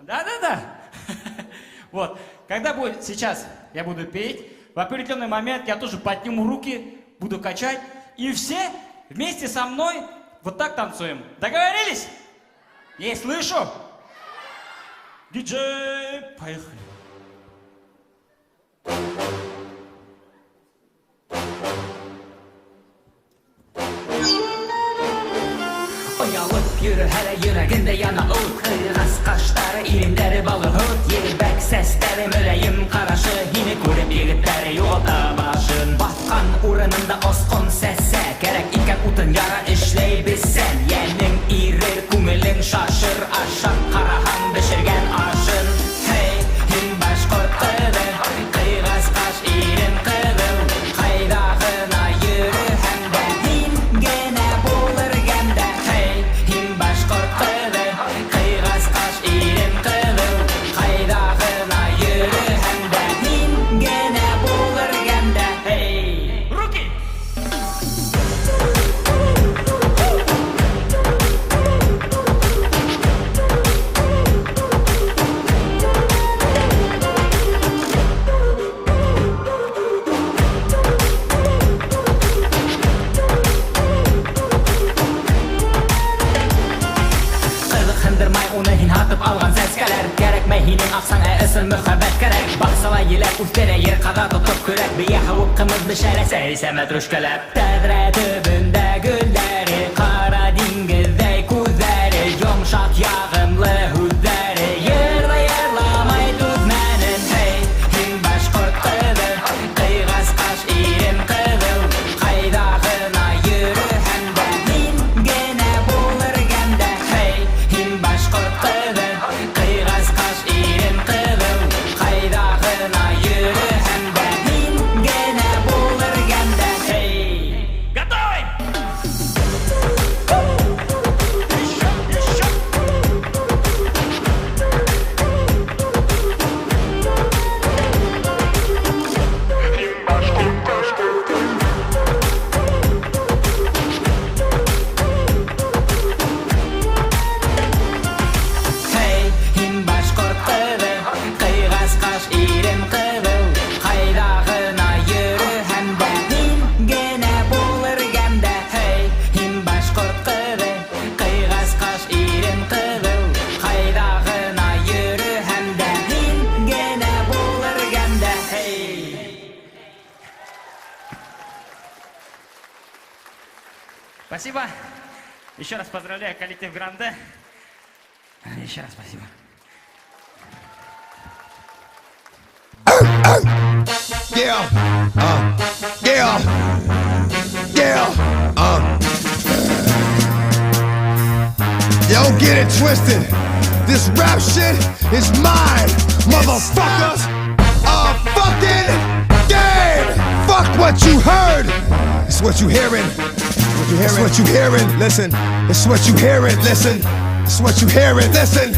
Да-да-да. Вот. Когда будет сейчас я буду петь, в определенный момент я тоже подниму руки, буду качать, и все вместе со мной вот так танцуем. Договорились? Не слышу. Диджей, поехали. Йөрөһә лә йөрәгендә яна ут. Ҡыйғас ҡаштары, ирендәре балы һөт. Елбәк сәстәре, мөләйем ҡарашы. Һине күреп егеттәре юғалта башын. Баҫҡан урынында осҡон сәсә. Кәрәк икән утын яра эшләй белсән. Йәнең ирер, күңелең шашыр. Ашап ҡараһаң бешергән ашын. Һей, һин башҡорт ҡыҙы, ҡыйғас ҡаш ирен ҡыҙыл. Ҡайҙа ғына йөрөһәң дә, һин генә булыр гәмдә. Һей, һин башҡорт ҡыҙы, ҡыйғас ҡаш ирен ҡыҙыл. Ҡайҙа ғына йөрөһәң дә, һин генә булыр гәмдә. Һей! Руки! Ҡыҙыҡһындырмай уны һин һатып алған сәскәләр. Кәрәкмәй һинең аҡсаң, ә ысын мөхәббәт кәрәк. Баҡсала еләк үҫтерә, ер ҡаҙа тотоп көрәк. Бейә һауыҡ ҡымыҙ бешерә, сәй эсә мәтрүшкәләп. Тәҙрә төбөндә гөлдәре, ҡара диңгеҙҙәй күҙҙәре, йомшаҡ яғымлы һүҙҙәре. Йырҙа йырламай түҙмәнем. Һей, һин башҡорт ҡыҙы, ҡыйғас ҡаш ирен ҡыҙыл. Ҡайҙа ғына йөрөһәң дә, һин генә булыр гәмдә. Һей, һин башҡорт ҡыҙы, ҡыйғас ҡаш ирен ҡыҙыл. Ҡайҙа ғына йөрөһәң дә, һин генә булыр гәмдә. Һей! Готовы? Һей, һин башҡорт ҡыҙы, ҡыйғас ҡаш ирен ҡыҙыл. Ҡайҙа ғына йөрөһәң дә, һин генә булыр гәмдә. Һей, һин башҡорт ҡыҙы, ҡыйғас ҡаш ирен ҡыҙыл. Ҡайҙа ғына йөрөһәң дә, һин генә булыр гәмдә. Һей! Спасибо. Еще раз поздравляю коллектив Гранде. Еще раз спасибо. Yeah, yeah, yeah, Yo, get it twisted. This rap shit is mine, motherfuckers. A fucking game. Fuck what you heard. It's what you hearing. It's what you hearing. Listen. It's what you hearing. Listen. It's what you hearing. Listen.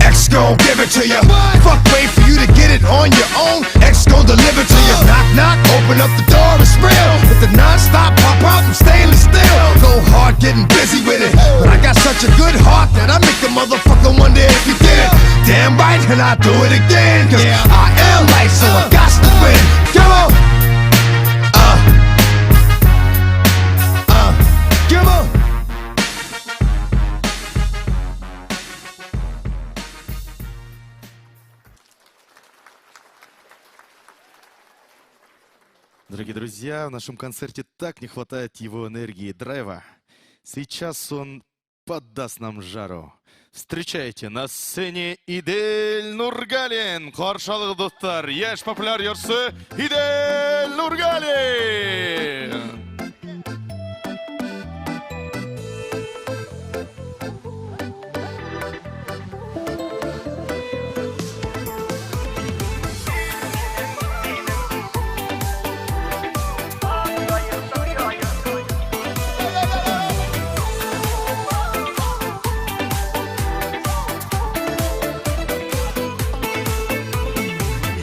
X gon' give it to ya. Fuck, wait for you to get it on your own. X gon' deliver to ya. Knock, knock, open up the door, it's real. With the non-stop pop out, I'm stainless steel. Go hard, getting busy with it. But I got such a good heart that I make a motherfucker wonder if you did it. Damn right, and I do it again. Cause I am life, so I got to win. Come on. Come on. Дорогие друзья, в нашем концерте так не хватает его энергии и драйва. Сейчас он поддаст нам жару. Встречайте на сцене Идель Нургалин. Ҡаршы алығыҙ, дуҫтар, йәш популяр йырсы Идель Нургалин.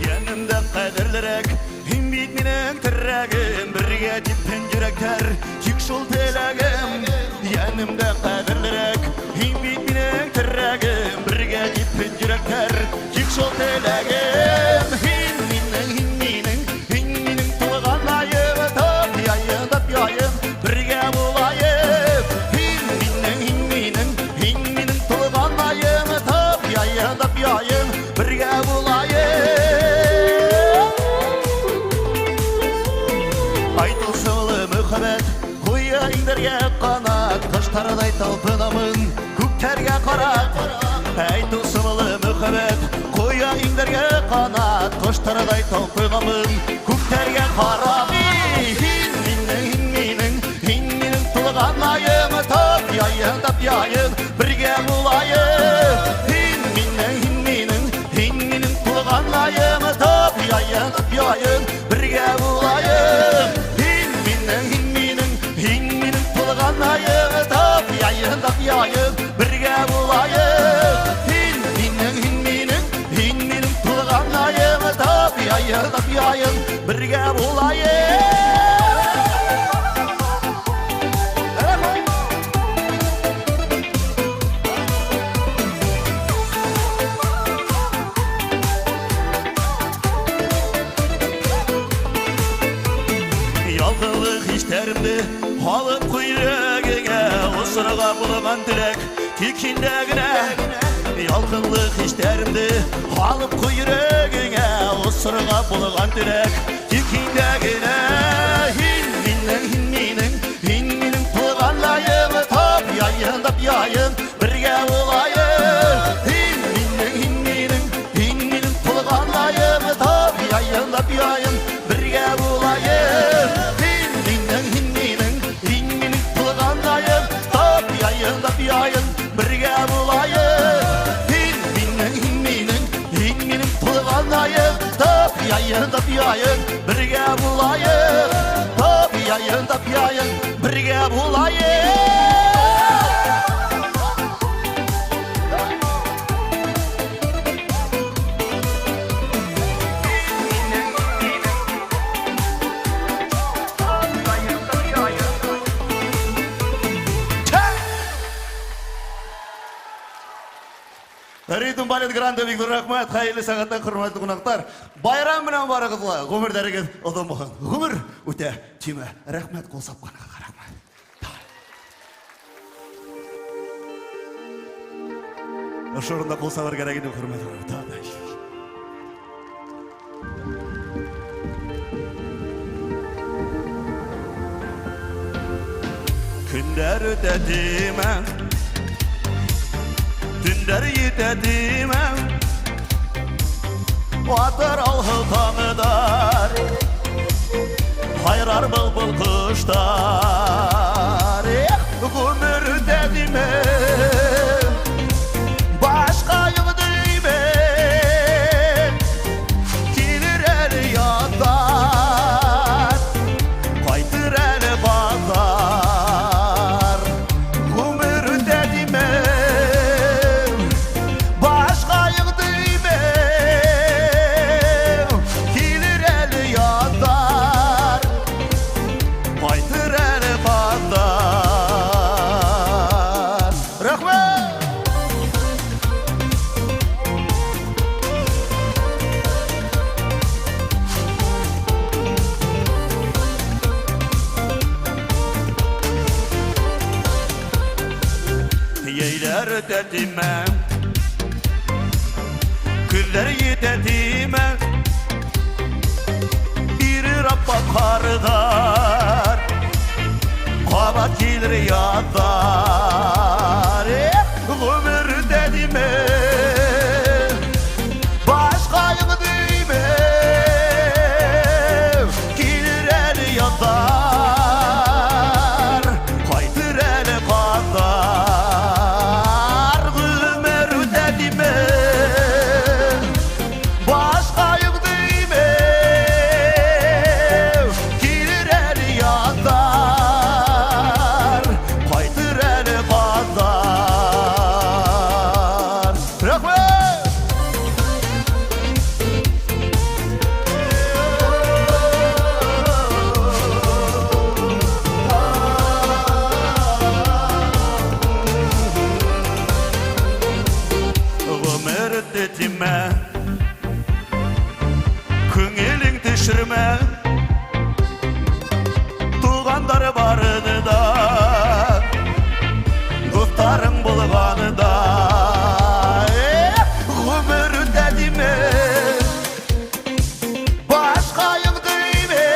Янымда ҡәҙерлерәк, һин бит минең терәгем, бергә типһен йөрәктәр, тик шул теләгем. Янымда ҡәҙерлерәк, һин бит минең терәгем, бергә типһен йөрәктәр, тик шул теләгем. Һин минең, һин минең, һин минең тулғанайым, тап яйым, тап яйым, бергә булайым. Һин минең, һин минең, һин минең тулғанайым, тап яйым, тап яйым, бергә булайым. Айтылсылы мөхәббәт, ҡуя иңдәргә ҡанат, ҡыш Ҡоштарҙай талпынамын күктәргә ҡарап. Әй, тылсымлы мөхәббәт, ҡуя иңдәргә ҡанат. Ҡоштарҙай талпынамын күктәргә ҡарап. Һин минең, һин минең, һин минең тулғанайым. Тапяйын, тапяйын, бергә булайыҡ. Һин минең, һин минең, һин минең тулғанайым. Тапяйын, тапяйын, бергә булайыҡ. Һин минең, һин минең, һин минең тулғанайым. Тапяйын, тапяйын, бергә булайыҡ. Һин минең, һин минең, һин минең тулғанайым. Тапяйын, тапяйын, бергә булайыҡ. Ялғынлы хистәремде алып ҡуй йөрәгеңә, осорға булған теләк тик һиндә генә. Ялҡынлы хистәремде алып ҡуй йөрәгеңә, осорға булған теләк тик һиндә генә. Һин минең, һин минең, һин минең тулғанайым. Тапяйын, тапяйын, бергә булайыҡ. Һин минең, һин минең, һин минең тулғанайым. Тапяйын, тапяйын, бергә булайыҡ. Һин минең, һин минең, һин минең тулғанайым. Тапяйын, тапяйын, бергә булайыҡ. Һин минең, һин минең, һин минең тулғанайым. Тапяйын, тапяйын, бергә булайыҡ. Тапяйын, тапяйын, бергә булайыҡ. Ритм балет гранды бик ҙур рәхмәт. Хәйерле сәғәттә, хөрмәтле ҡунаҡтар. Байрам менән барығыҙ ла, ғүмерҙәрегеҙ оҙон булһын. Ғүмер үтә тимә. Рәхмәт ҡул сапҡанығыҙға, рәхмәт. Ошо урында ҡул сабыр кәрәк ине, хөрмәтле ҡунаҡтар. Көндәр үтә тимә, төндәр етә тимә, атыр алһыу таңдар, һайрар был-был ҡоштар. Эх, ғүмер үтә тимә, башҡа юҡ тимә, килер әле яҙҙар, ҡайтыр әле баҙар. Ғүмер үтә тимә, башҡа юҡ тимә, килер әле яҙҙар, ҡайтыр әле баҙар. Рәхмәт! Йәйләр үтә тимә, көҙҙәр етә тимә, ирер аппаҡ ҡарҙар, ҡабат килер яҙҙар. Эх, ғүмер үтә тимә, башҡа юҡ тимә, килер әле яҙҙар, ҡайтыр әле ҡаҙҙар. Ғүмер үтә тимә, башҡа юҡ тимә, килер әле яҙҙар, ҡайтыр әле ҡаҙҙар. Рәхмәт! Ғүмер үтте тимә, күңелең төшөрмә, туғандар барында, дуҫтарың булғанында. Эх, ғүмер үтә тимә, башҡа юҡ тимә.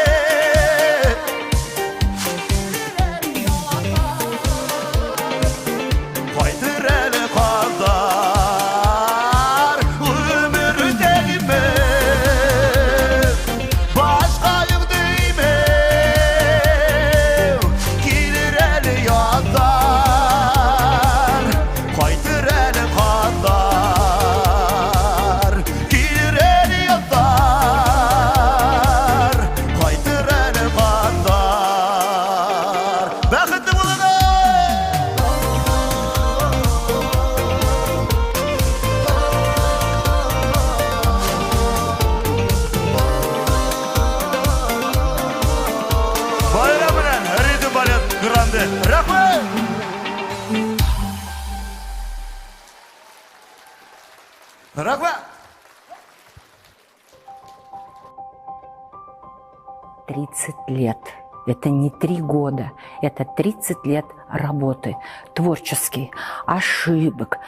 30 лет. Это не 3 года, это 30 лет работы, творческой, ошибок,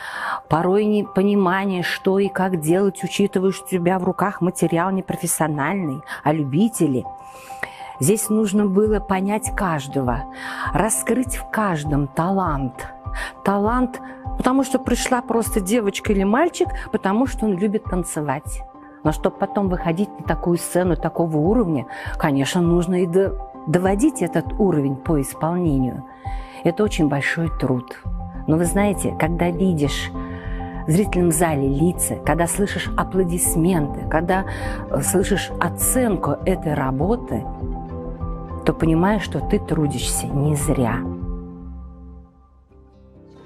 порой непонимание, что и как делать, учитывая, что у тебя в руках материал не профессиональный, а любители. Здесь нужно было понять каждого, раскрыть в каждом талант. Талант, потому что пришла просто девочка или мальчик, потому что он любит танцевать. Но чтобы потом выходить на такую сцену такого уровня, конечно, нужно и доводить этот уровень по исполнению. Это очень большой труд. Но вы знаете, когда видишь в зрительном зале лица, когда слышишь аплодисменты, когда слышишь оценку этой работы, то понимаешь, что ты трудишься не зря.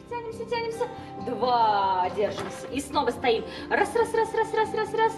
Тянемся, тянемся. Два. Держимся. И снова стоим. Раз, раз, раз, раз, раз, раз, раз.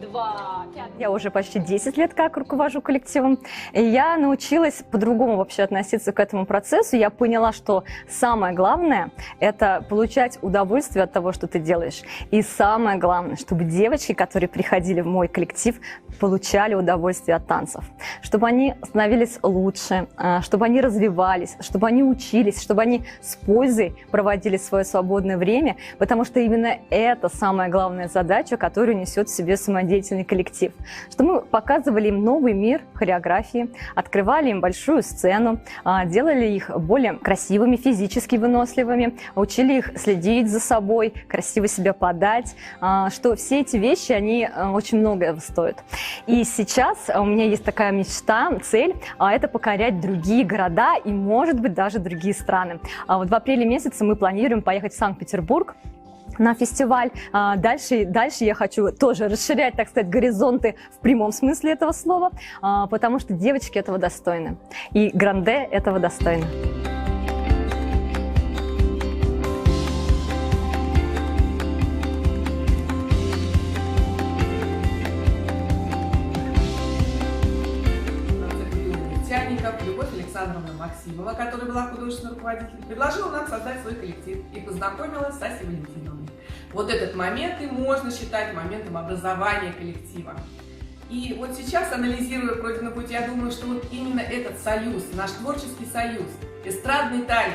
Два. Пять. Я уже почти 10 лет как руковожу коллективом. И я научилась по-другому вообще относиться к этому процессу. Я поняла, что самое главное – это получать удовольствие от того, что ты делаешь. И самое главное, чтобы девочки, которые приходили в мой коллектив, получали удовольствие от танцев. Чтобы они становились лучше, чтобы они развивались, чтобы они учились, чтобы они с пользой проводили свое свободное время, потому что именно это самая главная задача, которую несет в себе самодеятельный коллектив. Что мы показывали им новый мир хореографии, открывали им большую сцену, делали их более красивыми, физически выносливыми, учили их следить за собой, красиво себя подать, что все эти вещи, они очень многое стоят. И сейчас у меня есть такая мечта, цель, это покорять другие города и, может быть, даже другие страны. Вот в апреле месяце мы планируем поехать в Санкт-Петербург на фестиваль. Дальше я хочу тоже расширять, так сказать, горизонты в прямом смысле этого слова, потому что девочки этого достойны. И Гранде этого достойны. Нефтяников Любовь Александровна Максимова, которая была художественным руководителем, предложила нам создать свой коллектив и познакомила с Асей Валентиновной. Вот этот момент и можно считать моментом образования коллектива. И вот сейчас, анализируя пройденный путь, я думаю, что вот именно этот союз, наш творческий союз, эстрадный танец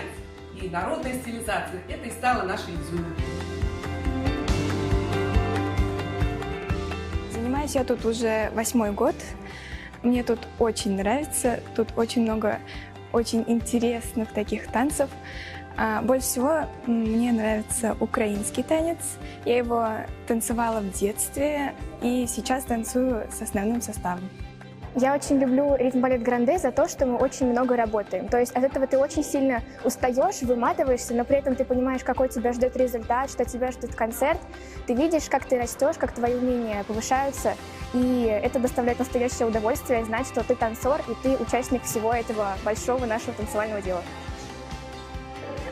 и народная стилизация, это и стало нашей изюминкой. Занимаюсь я тут уже 8-й год. Мне тут очень нравится, тут очень много очень интересных таких танцев. Больше всего мне нравится украинский танец. Я его танцевала в детстве и сейчас танцую с основным составом. Я очень люблю ритм-балет Гранде за то, что мы очень много работаем. То есть от этого ты очень сильно устаешь, выматываешься, но при этом ты понимаешь, какой тебя ждет результат, что тебя ждет концерт. Ты видишь, как ты растешь, как твои умения повышаются. И это доставляет настоящее удовольствие знать, что ты танцор и ты участник всего этого большого нашего танцевального дела.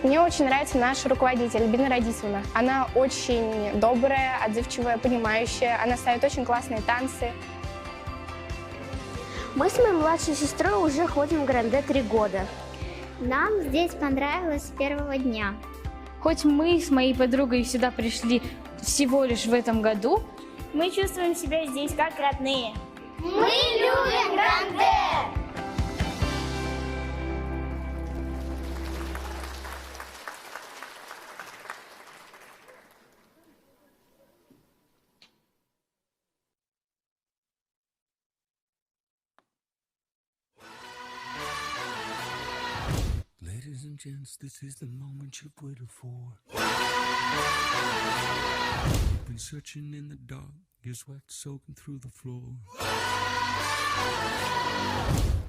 Мне очень нравится наш руководитель, Альбина Радисовна. Она очень добрая, отзывчивая, понимающая. Она ставит очень классные танцы. Мы с моей младшей сестрой уже ходим в Гранде 3 года. Нам здесь понравилось с первого дня. Хоть мы с моей подругой сюда пришли всего лишь в этом году, мы чувствуем себя здесь как родные. Мы любим Гранде! Ladies and gents, this is the moment you've waited for. Been searching in the dark, your sweat soaking through the floor.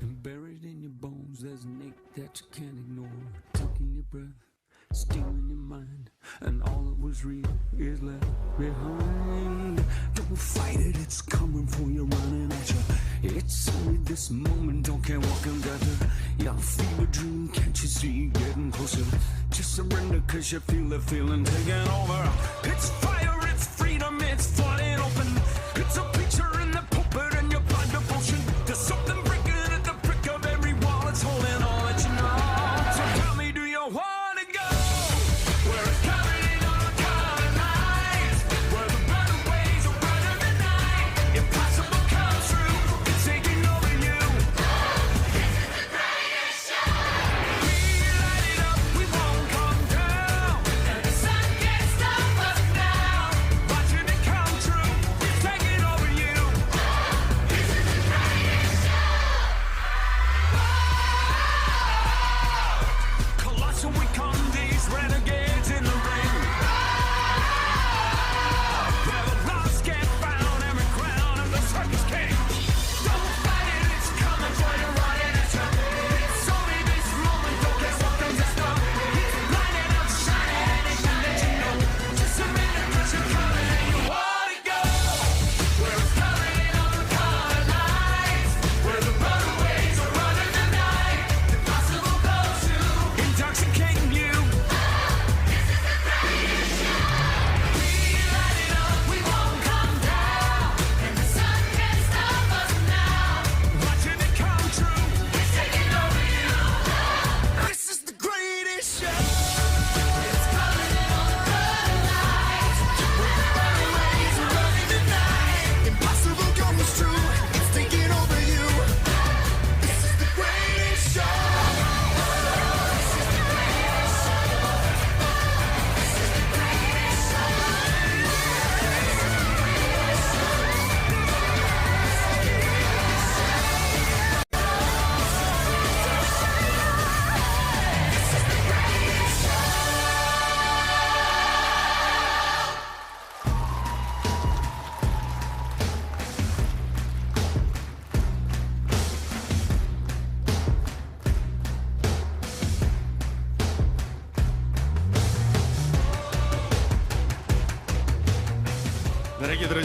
And buried in your bones, there's an ache that you can't ignore. Taking your breath, stealing your mind, and all that was real is left behind. Don't fight it, it's coming for you, running at you. It's only this moment, don't care what can gather. Your fever dream, can't you see, getting closer? Just surrender, cause you feel the feeling taking over. It's fire, it's freedom, it's flooding open. It's a preacher in the pulpit and your blind devotion. There's something breaking at the brick of every wall. It's holding all that you know. So tell me, do you wanna go? Where it's covered in all color lights, where the runaways are running the night. Impossible comes true, it's taking over you.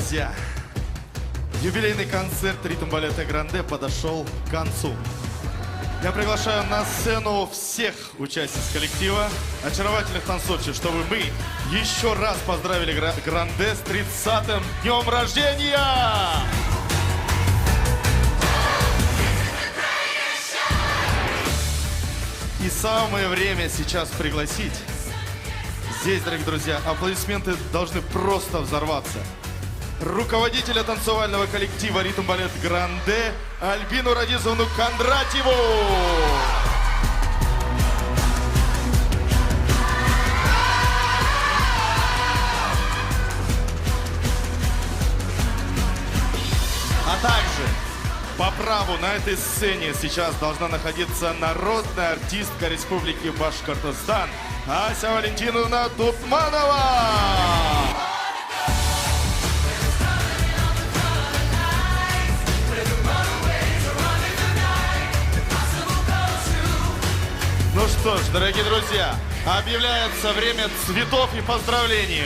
Друзья, юбилейный концерт ритм-балета «Гранде» подошел к концу. Я приглашаю на сцену всех участниц коллектива, очаровательных танцовщиц, чтобы мы еще раз поздравили Гранде с 30-м днем рождения! И самое время сейчас пригласить. Здесь, дорогие друзья, аплодисменты должны просто взорваться. Руководителя танцевального коллектива «Ритм-балет Гранде» Альбину Радизовну Кондратьеву! А также по праву на этой сцене сейчас должна находиться народная артистка Республики Башкортостан Ася Валентиновна Тутманова! Ну что ж, дорогие друзья, объявляется время цветов и поздравлений.